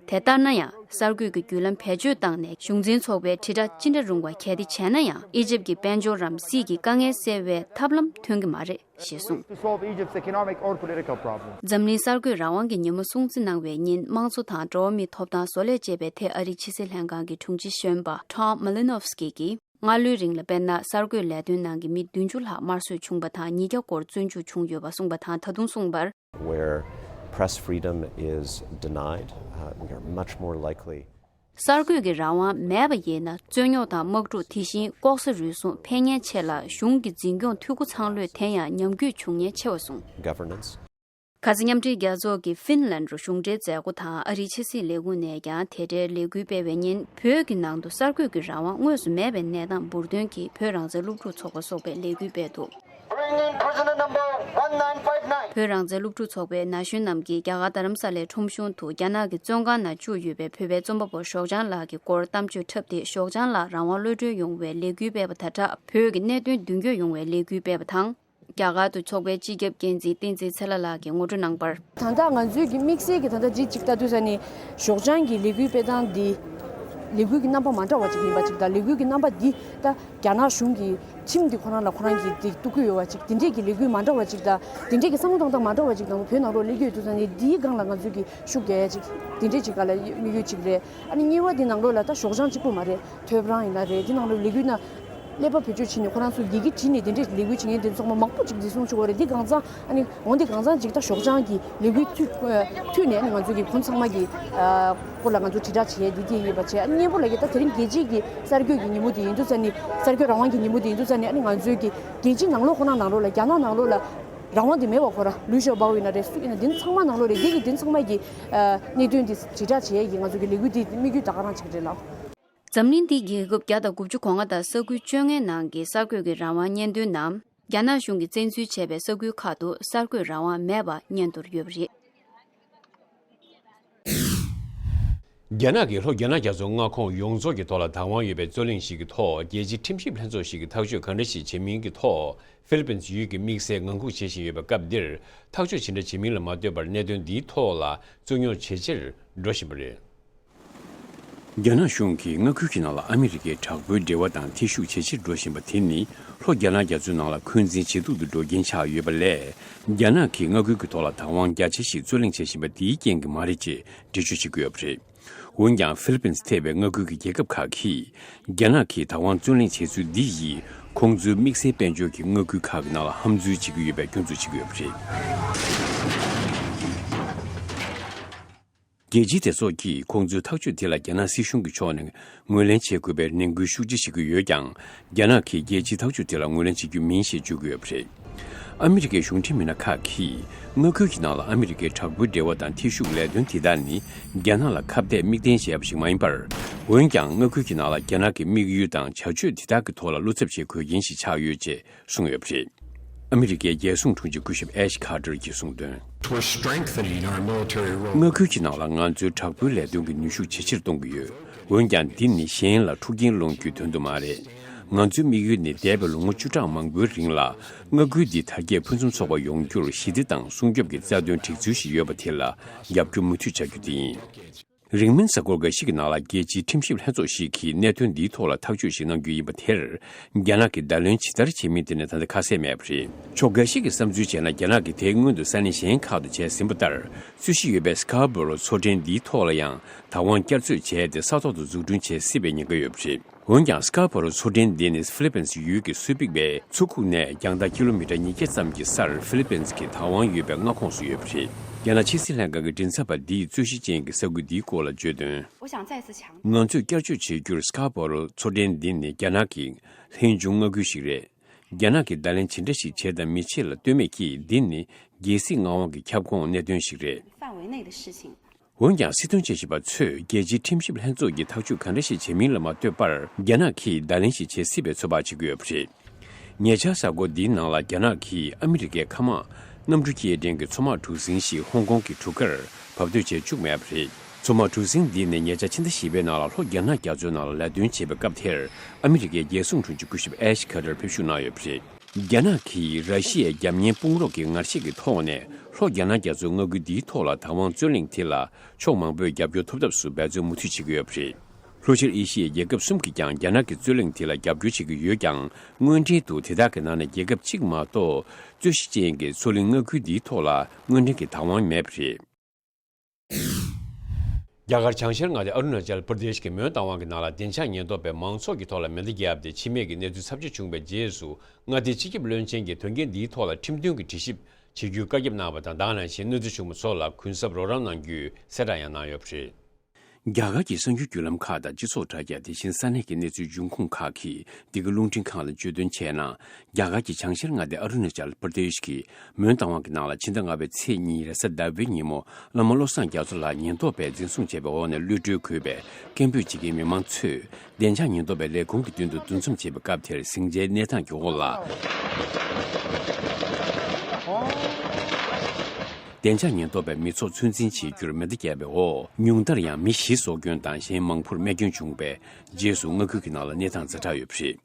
དེ་ལྟར་ན་ཡང་། གསར་འགོད་ཀྱི་བརྒྱུད་ལམ་བེད་སྤྱོད་བཏང་ནས་གཞུང་འཛིན་ཚོགས་པའི་དྲིལ་བསྒྲགས་ཅི་འདྲ་རུང་བ་གལ་ཏེ་བྱས་ན་ཡང་། ཨི་ཇིབ་ཀྱི་དཔལ་འབྱོར་རམ་སྲིད་ཀྱི་དཀའ་ངལ་སེལ་བའི་ཐབས་ལམ་ཐོན་གྱི་མ་རེད་ཞེས་གསུངས། To solve Egypt's economic or political problems. འཛམ་གླིང་གསར་འགོད་རང་དབང་གི་ཉིན་མོ་སྲུང་བརྩི་གནང་བའི་ཉིན། དམངས་གཙོ་དང་འགྲོ་བ་མིའི་ཐོབ་ཐང་བཟོ་ལས་ཅེས་པའི་ཐད་ཨ་རིའི་ཕྱི་སྲིད་ལྷན་ཁང་གི་དྲུང་ཆེ་གཞོན་པ་Tom Malinowski་གིས། སྔ་ལོའི་རིང་ལ་དཔེར་ན། གསར་འགོད་ལས་དོན་ནང་གི་མི་བདུན་ཅུ་ལྷག་དམར་གསོད་བྱུང་བ་དང་། ཉིས་བརྒྱ་སྐོར་བཙོན་འཇུག་བྱུང་ཡོད་པ་གསུངས་པ་དང་། ད་དུང་གསུངས་པར། Where press freedom is denied, uh, we are much more likely གསར་འགོད་ཀྱི་རང་དབང་མེད་པ་ཡིན་ན། རྩོད་རྙོག་དང་དམག་འཁྲུག་དེ་བཞིན་ལྐོག་ཟ་རུལ་སུངས་འཕེལ་ཉེན་ཆེ་ལ། གཞུང་གི་འཛིན་སྐྱོང་འཐུས་སྒོ་ཚང་ལོས་དེ་ཡང་ཉམས་རྒུད་བྱུང་ཉེན་ཆེ་བ་གསུངས། Governance. ཁ་ས་མཉམ་འབྲེལ་རྒྱལ་ཚོགས་ཀྱི་ཧྥིན་ལན་ཌུ་གཞུང་འབྲེལ་མཛད་སྒོ་དང་ཨ་རིའི་ཕྱི་སྲིད་ལས་ཁུངས་ནས་ཀྱང་དེ་འབྲེལ་ལས་འགུལ་སྤེལ་བའི་ཉིན། བོད་ཀྱི་ནང་དུ་གསར་འགོད་ཀྱི་རང་དབང་དངོས་སུ་མེད་པའི་གནས་སྟངས་འབུར་འདོན་གྱིས་བོད་རང་བཙན་སློབ་ཕྲུག་ཚོགས་པ་སོགས་པས་ལས་འགུལ་སྤེལ་འདུག Bring in prisoner number one nine five nine. བོད་རང་བཙན་སློབ་ཕྲུག་ཚོགས་པའི་ན་གཞོན་རྣམས་ཀྱིས་རྒྱ་གར་རྡ་རམ་ས་ལའི་ཁྲོམ་གཞུང་དུ་རྒྱ་ནག་གི་བཙོན་ཁང་ནང་བཅུག་ཡོད་པའི་བོད་པའི་རྩོམ་པ་པོ་ཞོགས་ལྗང་ལགས་ཀྱི་སྐོར་གཏམ་བརྗོད་འཁྲབ་སྟེ། ཞོགས་ལྗང་ལགས་རང་དབང་གློད་གྲོལ་ཡོང་བའི་ལས་འགུལ་སྤེལ་བ་དང་སྦྲགས། བོད་ཀྱི་གནད་དོན་མདུན་སྐྱོད་ཡོང་བའི་ལས་འགུལ་སྤེལ་བ་དང་། རྒྱ་གར་དུ་ཚོགས་པའི་སྤྱི་ཁྱབ་འགན་འཛིན་བསྟན་འཛིན་ཚེ་ལྷ་ལགས་ཀྱིས་ངོ་སྤྲོད་གནང་བར། ད་ལྟ་ང་ཚོའི་གི་དམིགས་བསལ་གྱི་ད་ལྟ་ཅིག་ཅིག་ལྟ་དུས་ས་ནི་ཞོགས་ལྗང་གི་ལས་འགུལ་སྤེལ་སྟངས་འདི་ལས་འགུལ་གྱི་རྣམ་པ་མ་འདྲ་བ་ཅིག་ཡིན་པ་ཅིག་དང་། ལས་འགུལ་གྱི་རྣམ་པ་འདི་ད་རྒྱ་ནག་གཞུང་གི་ཁྲིམས་འདི་ཁོ་རང་ལ་ཁོ་རང་གིས་འདི་གཏུག་གི་ཡོད་པ་ཅིག་དེ་འདྲས་ཀྱི་ལས་འགུལ་མ་འདྲ་བ་ཅིག་དང་། དེ་འདྲས་ཀྱི་བསམ་བློ་བཏང་སྟངས་མ་འདྲ་བ་ཅིག་དང་། བོད་ནང་ལོགས་སླེབས་ཀྱི་ཡོད་དུས་ས་ནི་འདིའི་སྒང་ལ་ང་ཚོས་ཀྱི་ཤུགས་རྒྱག་ཡ་ཅིག་དེ་འདྲས་ཅིག་སྒང་ལ་དམིགས་ཡུལ་ཅིག་རེད། ཨ་ནི་གཉིས་པ་འདི་ནང་ལོགས་ལ་ད་ཞོགས་ལྗང་གཅིག་པུ་མ་རེད། ཐོས་པ་རང་ཡིན་ན་རེད། འདི་ནང་ལོགས་ལས་འགུལ་ན་ཀླད་པ་བེད་སྤྱོད་བྱས་ནས་ཁོ་རང་ཚོ་ཡི་གེ་བྲིས་ནས་དེ་འདྲས་ལས་འགུལ་བྱེད་མཁན་དེ་ཚང་མ་མང་པོ་ཅིག་འཛིན་བཟུང་བྱུང་བ་རེད། འདི་གང་ཚང་ཨ་ནི་འོ་འདི་གང་ཚང་ཅིག་ད་ཞོགས་ལྗང་གི་ལས་འགུལ་མཐུད་མཐུད་ནས་ཨ་ནི་ང་ཚོ་གི་ཁོང་ཚང་མ་གི་ཨ་སྐོར་ལ་ང་ཚོ་དྲིལ་བསྒྲགས་བྱས་འདི་དེ་ཡིན་པ་བྱས། ཨ་ནི་སྙན་པོ་ལ་གི་ད་དེ་རིང་རྒྱལ་སྤྱིའི་གི་གསར་འགོད་ཀྱི་ཉིན་མོ་དེ་ཡིན་དུས་ས་ནི། གསར་འགོད་རང་དབང་གི་ཉིན་མོ་དེ་ཡིན་དུས་ས་ནི། ཨ་ནི་ང་ཚོའི་གི་རྒྱལ་སྤྱི་ནང་ལོགས་ཁོ་ན་ནང་ལོགས་ལ་རྒྱ་ནག་ནང་ལོགས་ལ་རང་དབང་དེ་མེད་པ་ཁོ་ར་ལུས་ཤོར་བ་ཡིན་ན་རེད། སུ་ཡིན་ན་འདི་ཚང་མ་ནང་ལོགས་རེད། འདི་གི་འདི་ཚང་མ་གི་ཨ་གནད་དོན་འདི་དྲིལ་བསྒྲགས་བྱེད་ཡས་ཀྱི་ང་ཚོ་གི་ལས་འགུལ་འདི་དམིགས་ཡུལ་ད་ག་རང་ཅིག་རེད་ལགས། འཛམ་གླིང་འདིའི་རྒྱལ་ཁབ་བརྒྱ་དང་དགུ་བཅུ་གོ་ལྔ་དང་ས་ཁུལ་བཅོ་ལྔའི་ནང་གི་གསར་འགོད་ཀྱི་རང་དབང་གཉེན་འདུན་ནམ། རྒྱ་ནག་གཞུང་གིས་བཙན་འཛུལ་བྱས་པའི་ས་ཁུལ་ཁག་ཏུ་གསར་འགོད་རང་དབང་མེད་པ་སྙན་ཐོར་ཡོད་པ་རེད། རྒྱ་ནག་གིས་ལྷོ་རྒྱ་ནག་རྒྱ་མཚོ་མངའ་ཁོངས་ཡོངས་རྫོགས་ཀྱི་ཐོག་ལ་བདག་དབང་ཡོད་པའི་རྩོད་གླེང་ཞིག་གི་ཐོག། རྒྱལ་སྤྱིའི་ཁྲིམས་ཞིབ་ལྷན་ཚོགས་ཤིག་གིས་ཐག་གཅོད་ག་འདྲ་ཞིག་བྱེད་མིན་གྱི་ཐོག། ཧྥི་ལི་པིན་ཡུལ་གྱི་དམིགས་བསལ་ངང་སྒུག་བྱེད་བཞིན་ཡོད་པའི་སྐབས་འདིར། ཐག་གཅོད་ཇི་འདྲ་བྱེད་མིན་ལ་མ་ལྟོས་པར། གནད་དོན་འདིའི་ཐོག་ལ་རྩོད་རྙོག་ཇེ་ཆེར་འགྲོ་བཞིན་པ་རེད། རྒྱ་ནག་གཞུང་གིས་མངའ་ཁུལ་གྱི་ནང་ལ་ཨ་མི་རི་ཀའི་དྲག་པོའི་འབྲེལ་བ་དང་འཐེན་ཤུགས་ཇེ་ཆེར་འགྲོ་བཞིན་པ་དེ་ནི། ལྷོ་རྒྱ་ནག་རྒྱ་མཚོའི་ནང་ལ་འཁོན་འཛིན་ཇེ་སྡུག་ཏུ་འགྲོ་རྐྱེན་ཆགས་ཡོད་པ་ལས། རྒྱ་ནག་གིས་མངའ་ཁུལ་གྱི་ཐོག་ལ་བདག་དབང་རྒྱ་ཆེ་ཞིག་རྩོད་གླེང་བྱེད་བཞིན་པ་དེའི་རྐྱེན་གྱིས་མ་རེད་ཅེས་འགྲེལ་བརྗོད་བྱེད་ཀྱི་ཡོད་པ་རེད། འོན་ཀྱང་། ཧྥི་ལི་པིན་ཐེ་བའི་མངའ་ཁུལ་གྱི་རྒྱལ་ཁབ་ཁག་གིས། རྒྱ་ནག་གིས་བདག་དབང་རྩོད་གླེང་བྱེད་ཚུལ་འདི་ཡིས། ཁོང་ཚོའི་དམིགས་བསལ་དཔལ་འབྱོར་གྱི་མངའ་ཁུལ་ཁག་གི་ནང་ལ་ཧམ་འཛུལ་བྱེད་ཀྱི་ཡོད་པའི་སྐྱོན་འཛུགས་བྱེད་ཀྱི་ཡོད་པ་རེད། རྒྱལ་སྤྱིའི་སྡེ་ཚོགས་ཀྱིས་ཁོང་ཚོའི་ཐག་གཅོད་དེ་ལ་རྒྱ་ནག་སྲིད་གཞུང་གི་ཕྱོགས་ནས་ངོས་ལེན་བྱེད་དགོས་པའི་ནན་སྐུལ་ཤུགས་ཆེ་བྱེད་ཀྱི་ཡོད་ཀྱང་། རྒྱ་ནག་གིས་རྒྱལ་སྤྱིའི་ཐག་གཅོད་དེ་ལ་ངོས་ལེན་བྱེད་རྒྱུ་མིན་ཞེས་བརྗོད་ཀྱི་ཡོད་པ་རེད། ཨ་མི་རི་ཀའི་གཞུང་འབྲེལ་མི་སྣ་ཁག་གིས། མངའ་ཁུལ་གྱི་ནང་ལ་ཨ་མི་རི་ཀའི་དྲག་པོའི་འབྲེལ་བ་དང་འཐེན་ཤུགས་ལས་དོན་དེ་དག་ནི། རྒྱ་ནག་ལ་ཁ་གཏད་མིག་སྟོན་བྱས་པ་ཞིག་མ་ཡིན་པར། འོན་ཀྱང་། མངའ་ཁུལ་གྱི་ནང་ལ་རྒྱ་ནག་གི་དམིགས་ཡུལ་དང་བྱ་སྤྱོད་དེ་དག་གི་ཐོག་ལ་བློ་འཚབ་བྱེད་དགོས་རྐྱེན་ཞིག་ཆགས་ཡོད་ཅེས་གསུངས་ཡོད་པ་རེད། ཨ་མི་རི་ཀའི་རྒྱལ་སྲུང་དྲུང་ཆེ་སྐུ་ཞབས་ཨེཤ་ཁ་ཏར་གྱིས་གསུངས་དོན། We're strengthening our military role. མངའ་ཁུལ་གྱི་ནང་ལ་ང་ཚོའི་དྲག་པོའི་ལས་དོན་གྱི་ནུས་ཤུགས་ཇེ་ཆེར་གཏོང་གི་ཡོད། འོན་ཀྱང་། འདི་ནི་གཞན་ལ་འཁྲུག་རྐྱེན་སློང་རྒྱུའི་དོན་དུ་མ་རེད། ང་ཚོའི་དམིགས་ཡུལ་ནི་འདས་པའི་ལོ་ངོ་བཅུ་ཕྲག་མང་པོའི་རིང་ལ། མངའ་ཁུལ་འདི་དར་རྒྱས་ཕུན་སུམ་ཚོགས་པ་ཡོང་རྒྱུར་ཞི་བདེ་དང་སྲུང་སྐྱོབ་ཀྱི་རྩ་དོན་སྒྲིག་ཚུལ་ཞིག་ཡོད་པ་དེ་ལ་རྒྱབ་སྐྱོར་མུ་མཐུད་བྱ་རྒྱུ་དེ་ཡིན། རིང་མིན་གཟའ་འཁོར་འགའ་ཞིག་གི་ནང་ལ་རྒྱལ་སྤྱིའི་ཁྲིམས་ཞིབ་ལྷན་ཚོགས་ཤིག་གིས་གནད་དོན་འདིའི་ཐོག་ལ་ཐག་གཅོད་ཞིག་གནང་རྒྱུ་ཡིན་པ་དེར། རྒྱ་ནག་གིས་བརྡ་ལན་ཇི་ལྟར་བྱེད་མིན་དེ་ནི་ད་ལྟ་ཁ་གསལ་མེད་པ་རེད། ཕྱོགས་འགའ་ཞིག་གིས་བསམ་ཚུལ་བྱས་ན། རྒྱ་ནག་གིས་དེའི་སྔོན་དུ་ས་གནས་གཞན་ཁག་ཏུ་བྱས་ཟིན་པ་ལྟར། རྩོད་གཞི་ཡོད་པའི་སི་ཀར་བོ་རོ་མཚོ་འདྲེན་འདིའི་ཐོག་ལ་ཡང་བདག་དབང་བསྐྱར་རྩོད་བྱས་ཏེ་ས་ཐོག་ཏུ་འཛུགས་སྐྲུན་བྱེད་སྲིད་པའི་ཉེན་ཁ་ཡོད་པ་རེད། འོན་ཀྱང་སི་ཀར་བོ་རོ་མཚོ་འདྲེན་འདི་ནི་ཧྥི་ལི་པིན་སི་ཡུལ་གྱི་སུའུ་པིག་པའི་མཚོ་ཁུག་ནས་རྒྱང་ཐག་ཀི་ལོ་མི་ཊར་ཉིས་བརྒྱ་ཙམ་གྱི་སར་ཧྥི་ལི་པིན་སི་གི་བདག་དབང་ཡོད་པའི་མངའ་ཁོངས་སུ་ཡོད་པ་རེད། རྒྱ་ནག་ཕྱི་སྲིད་ལྷན་ཁང་གི་མགྲིན་ཚབ་པ་འདིས་རྩོད་གཞི་ཅན་གྱི་ས་ཁུལ་འདིའི་སྐོར་ལ་བརྗོད་དོན། 我想再次强调， ང་ཚོས་བསྐྱར་བཅོས་བྱེད་རྒྱུར་སི་ཀར་བོ་རོ་མཚོ་འདྲེན་འདི་ནི་རྒྱ་ནག་གི་ལྷན་བྱུང་མངའ་ཁུལ་ཞིག་རེད། རྒྱ་ནག་གིས་བརྡ་ལན་ཇི་འདྲ་ཞིག་བྱེད་དམ་མི་བྱེད་ལ་ལྟོས་མེད་ཀྱིས། འདི་ནི་རྒྱལ་སྲིད་མངའ་དབང་གི་ཁྱབ་ཁོངས་གནད་དོན་ཞིག་རེད། 范围内的事情。 འོན་ཀྱང་། སྲིད་དོན་དཔྱད་ཞིབ་པ་ཚོས་རྒྱལ་སྤྱིའི་ཁྲིམས་ཞིབ་ལྷན་ཚོགས་ཀྱིས་ཐག་གཅོད་ག་འདྲ་ཞིག་བྱེད་མིན་ལ་མ་ལྟོས་པར། རྒྱ་ནག་གིས་བརྡ་ལན་ཞིག་བྱེད་སྲིད་པའི་ཚོད་དཔག་བྱེད་ཀྱི་ཡོད་པ་རེད། ཉེ་ཆར་གཟའ་འཁོར་འདིའི་ནང་ལ་རྒྱ་ནག་གིས་ཨ་མི་རི་ཀའི་མཁའ་དམག་གནམ་གྲུ་སྐྱེལ་འདྲེན་གྱི་མཚོ་དམག་གྲུ་གཟིངས་ཤིག་ཧོང་ཀོང་གི་གྲུ་ཁར་བབས་སྡོད་བྱེད་བཅུག་མེད་པ་རེད། མཚོ་དམག་གྲུ་གཟིངས་འདི་ནི་ཉེ་ཆར་ཕྱི་ཟླ་བཞི་པའི་ནང་ལ་ལྷོ་རྒྱ་ནག་རྒྱ་མཚོའི་ནང་ལ་ལས་དོན་བྱེད་པའི་སྐབས་དེར། ཨ་མི་རི་ཀའི་རྒྱལ་སྲུང་དྲུང་ཆེ་སྐུ་ཞབས་ཨེཤ་ཁ་ཏར་ཕེབས་བཞུགས་གནང་ཡོད་པ་རེད། རྒྱ་ནག་གིས་ར་ཤི་ཡའི་རྒྱབ་གཉེར་དཔུང་རོགས་ཀྱི་ངར་ཤེད་ཀྱི་ཐོག་ནས། ལྷོ་རྒྱ་ནག་རྒྱ་མཚོའི་མངའ་ཁུལ་འདིའི་ཐོག་ལ་བདག་དབང་རྩོད་གླེང་དེ་ལ་ཕྱོགས་མང་པོས་རྒྱབ་སྐྱོར་ཐོབ་ཐབས་སུ་འབད་བརྩོན་མུ་མཐུད་བྱེད་ཀྱི་ཡོད་པ་རེད། ལྷོ་ཤར་ཨེ་ཤི་ཡའི་རྒྱལ་ཁབ་གསུམ་གྱིས་ཀྱང་རྒྱ་ནག་གི་རྩོད་གླེང་དེ་ལ་རྒྱབ་སྐྱོར་བྱེད་ཀྱི་ཡོད་ཀྱང་། དངོས་འབྲེལ་དུ་དེ་དག་གི་ནང་ནས་རྒྱལ་ཁབ་གཅིག་མ་གཏོགས། རྩོད་གཞི་ཅན་གྱི་མཚོ་གླིང་མངའ་ཁུལ་འདིའི་ཐོག་ལ་དངོས་འབྲེལ་གྱི་བདག་དབང་མེད་པ་རེད། རྒྱ་གར་བྱང་ཤར་མངའ་སྡེ་ཨ་རུ་ན་ཅལ་པར་དེཤ་གི་མོན་རྟ་དབང་གི་ནང་ལ་བདེ་འཇགས་ཉེན་རྟོག་པས་མང་ཚོགས་ཀྱི་ཐོག་ལ་མེ་མདའ་བརྒྱབ་སྟེ་འཆི་རྨས་ཀྱི་གནས་ཚུལ་ཚབས་ཆེ་བྱུང་བའི་རྗེས་སུ། མངའ་སྡེའི་སྤྱི་ཁྱབ་བློན་ཆེན་གྱིས་དོན་རྐྱེན་འདིའི་ཐོག་ལ་ཁྲིམས་མཐུན་གྱི་དྲི་ཞིབ་བྱེད་རྒྱུའི་བཀའ་ཁྱབ་གནང་བ་དང་། དེ་ནང་བཞིན་གནོད་འཚེ་བྱུང་བ་ཚོ་ལ་གུན་གསབ་རོགས་རམ་གནང་རྒྱུའི་གསལ་བསྒྲགས་ཡང་གནང་ཡོད་པ་རེད། རྒྱ་གར་གྱི་གསར་འགྱུར་བརྒྱུད་ལམ་ཁག་དང་སྤྱི་ཚོགས་དྲ་རྒྱ། དེ་བཞིན་ས་གནས་ཀྱི་གནས་ཚུལ་འབྱུང་ཁུངས་ཁག་གིས་འདི་ག་རླུང་འཕྲིན་ཁང་ལ་བརྗོད་དོན་བྱས་ན། རྒྱ་གར་གྱི་བྱང་ཤར་མངའ་སྡེ་ཨ་རུ་ན་ཅལ་པར་དེཤ་གི་མོན་རྟ་དབང་གི་ནང་ལ་ཕྱི་ཟླ་ལྔ་པའི་ཚེས་གཉིས་རེས་གཟའ་ཟླ་བའི་ཉིན་མོ། བླ་མ་བློ་བཟང་རྒྱ་མཚོ་ལགས་ཉེན་རྟོག་པས་འཛིན་བཟུང་བྱས་པའི་འོག་ནས་གློད་གྲོལ་དགོས་པའི་སྐད་འབོད་བྱེད་མཁན་མི་མང་ཚོས། བདེ་འཇགས་ཉེན་རྟོག་པའི་ལས་ཁུངས་ཀྱི་མདུན་དུ་འདུ་འཛོམས་བྱས་པའི་སྐབས་དེར། ཟིང་ཆའི་གནས་སྟངས་ཀྱི་འོག་ལ། བདེ་འཇགས་ཉེན་རྟོག་པས་མི་ཚོགས་ཚོད་འཛིན་བྱེད་རྒྱུར་མེ་མདའ་བརྒྱབ་པའི་འོག་ཉུང་མཐར་ཡང་མི་བཞི་སྲོག་སྐྱོན་དང་གཞན་མང་པོར་རྨས་སྐྱོན་བྱུང་བའི་རྗེས་སུ། མངའ་ཁུལ་གྱི་ནང་ལ་གནས་སྟངས་ཛ་དྲག་ཡོད་པ་རེད།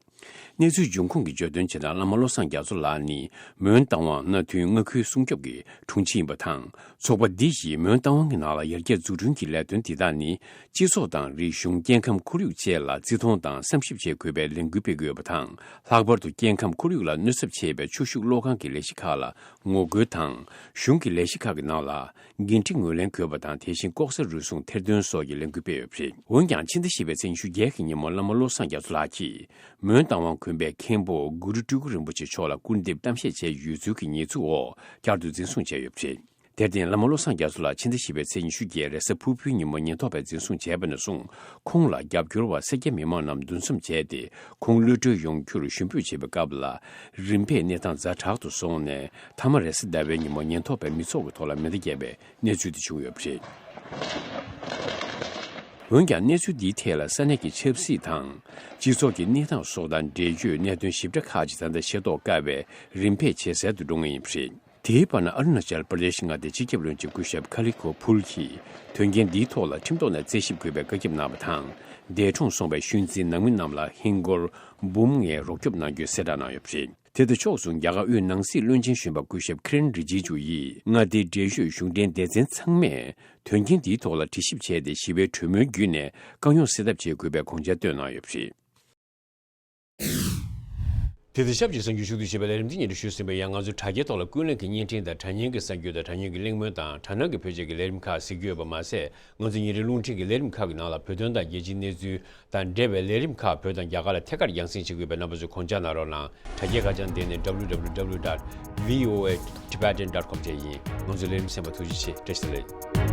གནས་ཚུལ་འབྱུང་ཁུངས་ཀྱིས་བརྗོད་དོན་བྱས་ན། བླ་མ་བློ་བཟང་རྒྱ་མཚོ་ལགས་ནི་མོན་རྟ་དབང་མནའ་མཐུན་མངའ་ཁུལ་སྲུང་སྐྱོབ་ཀྱི་དྲུང་ཆེ་ཡིན་པ་དང་། ཚོགས་པ་འདི་ཡིས་མོན་རྟ་དབང་གི་ནང་ལ་ཡར་རྒྱས་འཛུགས་སྐྲུན་གྱི་ལས་དོན་འདི་དག་ནི། སྤྱི་ཚོགས་དང་། རིག་གཞུང་། སྐྱེ་ཁམས་ཁོར་ཡུག་བཅས་ལ་བརྩི་མཐོང་དང་བསམ་ཞིབ་བྱེད་དགོས་པའི་ལས་འགུལ་སྤེལ་གྱི་ཡོད་པ་དང་། ལྷག་པར་དུ་སྐྱེ་ཁམས་ཁོར་ཡུག་ལ་གནོད་ཚབས་ཆེ་བའི་ཆུ་ཤུགས་གློག་ཁང་གི་ལས་གཞི་ཁག་ལ་ངོ་རྒོལ་དང་། གཞུང་གི་ལས་གཞི་ཁག་གི་ནང་ལ་འགན་འཁྲི་ངོས་ལེན་དགོས་པ་དང་། དེ་བཞིན་ལྐོག་ཟ་རུལ་སུངས་ཐེར་འདོན་སོགས་ཀྱི་ལས་འགུལ་སྤེལ་ཡོད་པ་རེད། འོན་ཀྱང་། ཕྱི་ཟླ་བཞི་པའི་ཚེས་ཉི་ཤུ་བརྒྱད་ཀྱི་ཉིན་མོ། བླ་མ་བློ་བཟང་རྒྱ་མཚོ་ལགས་ཀྱིས་མོན་རྟ་དབང་དགོན་པའི་མཁན་པོ་གུ་རུ་སྤྲུལ་སྐུ་རིན་པོ་ཆེ་མཆོག་ལ་སྐུར་འདེབས་གཏམ་བཤད་བྱས་ཡོད་ཚུལ་གྱི་ཉེས་འཛུགས་འོག་བསྐྱར་དུ་འཛིན་བཟུང་བྱས་ཡོད་པ་རེད། དེར་བརྟེན། བླ་མ་བློ་བཟང་རྒྱ་མཚོ་ལགས་ཕྱི་ཟླ་བཞི་པའི་ཚེས་ཉི་ཤུ་བརྒྱད་རེས་གཟའ་ཕུར་བུའི་ཉིན་མོ་ཉེན་རྟོག་པས་འཛིན་བཟུང་བྱས་པ་ནས་བཟུང་། ཁོང་ལ་རྒྱབ་སྐྱོར་བ་སེར་སྐྱ་མི་མང་རྣམས་འདུ་འཛོམས་བྱས་ཏེ། ཁོང་གློད་གྲོལ་ཡོང་རྒྱུར་ཞུ་འབོད་བྱེད་པའི་སྐབས་ལ། རིམ་པས་གནས་སྟངས་ཛ་དྲག་ཏུ་སོང་ནས། མཐའ་མ་རེས་གཟའ་ཟླ་བའི་ཉིན་མོ་ཉེན་རྟོག་པས་མི་ཚོགས་ཀྱི་ཐོག་ལ་མེ་མདའ་བརྒྱབ་པའི་གནས་ཚུལ་དེ་བྱུང་ཡོད་པ་རེད། འོན་ཀྱང་། གནས་ཚུལ་འདིའི་ཐད་ལ་ས་གནས་ཀྱི་ཆབ་སྲིད་དང་། སྤྱི་ཚོགས་ཀྱི་གནས་སྟངས་སོགས་དང་འབྲེལ་ཡོད་གནད་དོན་ཞིབ་ཕྲ་ཁག་ཅིག་ད་ལྟ་ཤེས་རྟོགས་དཀའ་བས། རིམ་པས་ཇེ་གསལ་དུ་འགྲོ་ངེས་ཡིན་པ་རེད། དེའི་བར་ན། ཨ་རུ་ན་ཅལ་པར་དེཤ་མངའ་སྡེའི་སྤྱི་ཁྱབ་བློན་ཆེན་སྐུ་ཞབས་ཁ་ལི་ཁོ་ཕུལ་གྱིས། དོན་རྐྱེན་འདིའི་ཐོག་ལ་ཁྲིམས་ཐོག་ནས་རྩད་ཞིབ་དགོས་པའི་བཀའ་ཁྱབ་གནང་བ་དང་། འདས་གྲོངས་སོང་བའི་ཤུལ་འཛིན་ནང་མི་རྣམས་ལ་ཧིན་སྒོར་འབུམ་ལྔའི་རོགས་སྐྱོབ་གནང་རྒྱུའི་གསལ་བསྒྲགས་གནང་ཡོད་པ་རེད། དེ་དང་ཕྱོགས་སུ། རྒྱ་གར་དབུས་ནང་སྲིད་བློན་ཆེན་གཞོན་པ་སྐུ་ཞབས་ཁི་རེན་རི་ཇི་ཇུ་ཡིས། མངའ་སྡེའི་འབྲེལ་ཡོད་གཞུང་འབྲེལ་སྡེ་ཚན་ཚང་མས། དོན་རྐྱེན་འདིའི་ཐོག་ལ་དྲི་ཞིབ་བྱས་ཏེ། ཞི་བའི་གྲོས་མོལ་བརྒྱུད་ནས་དཀའ་རྙོག་སེལ་ཐབས་བྱེད་དགོས་པའི་དགོངས་འཆར་བཏོན་གནང་ཡོད་པ་རེད། དེ་དང་ཆབས་ཅིག་གསར་འགྱུར་ཕྱོགས་བསྡུས་བྱས་པའི་ལས་རིམ་འདི་སྙན་སྒྲོན་ཞུས་ཟིན་པ་ཡིན། ང་ཚོའི་དྲ་རྒྱའི་ཐོག་ལ་ཀུན་གླེང་གི་བརྙན་འཕྲིན་དང་། དྲ་བརྙན་གྱི་གསར་འགྱུར་དང་། དྲ་བརྙན་གྱི་གླེང་མོལ་དང་། དྲ་སྣང་གི་བེད་སྤྱོད་ཀྱི་ལས་རིམ་ཁག་གཟིགས་རྒྱུ་ཡོད་པ་མ་ཟད། ང་ཚོའི་ཉིན་རེའི་རླུང་འཕྲིན་གྱི་ལས་རིམ་ཁག་གི་ནང་ལ་བོད་དོན་དང་རྒྱལ་སྤྱིའི་གནས་ཚུལ་དང་འབྲེལ་བའི་ལས་རིམ་ཁག་བོད་དང་རྒྱ་གར་ལ་ཐད་ཀར་རྒྱང་སྲིང་བྱེད་ཀྱི་ཡོད་པས། རྣམ་པ་ཚོས་གོ་རྒྱུ་ན་རོགས་གནང་། དྲ་རྒྱའི་ཁ་བྱང་དེ་ནི་W W W dot V O A Tibetan dot com བཅས་ཡིན། ང་ཚོའི་ལས་རིམ་གསན་པར་ཐུགས་རྗེ་ཆེ། བཀྲ་ཤིས་བདེ་ལེགས།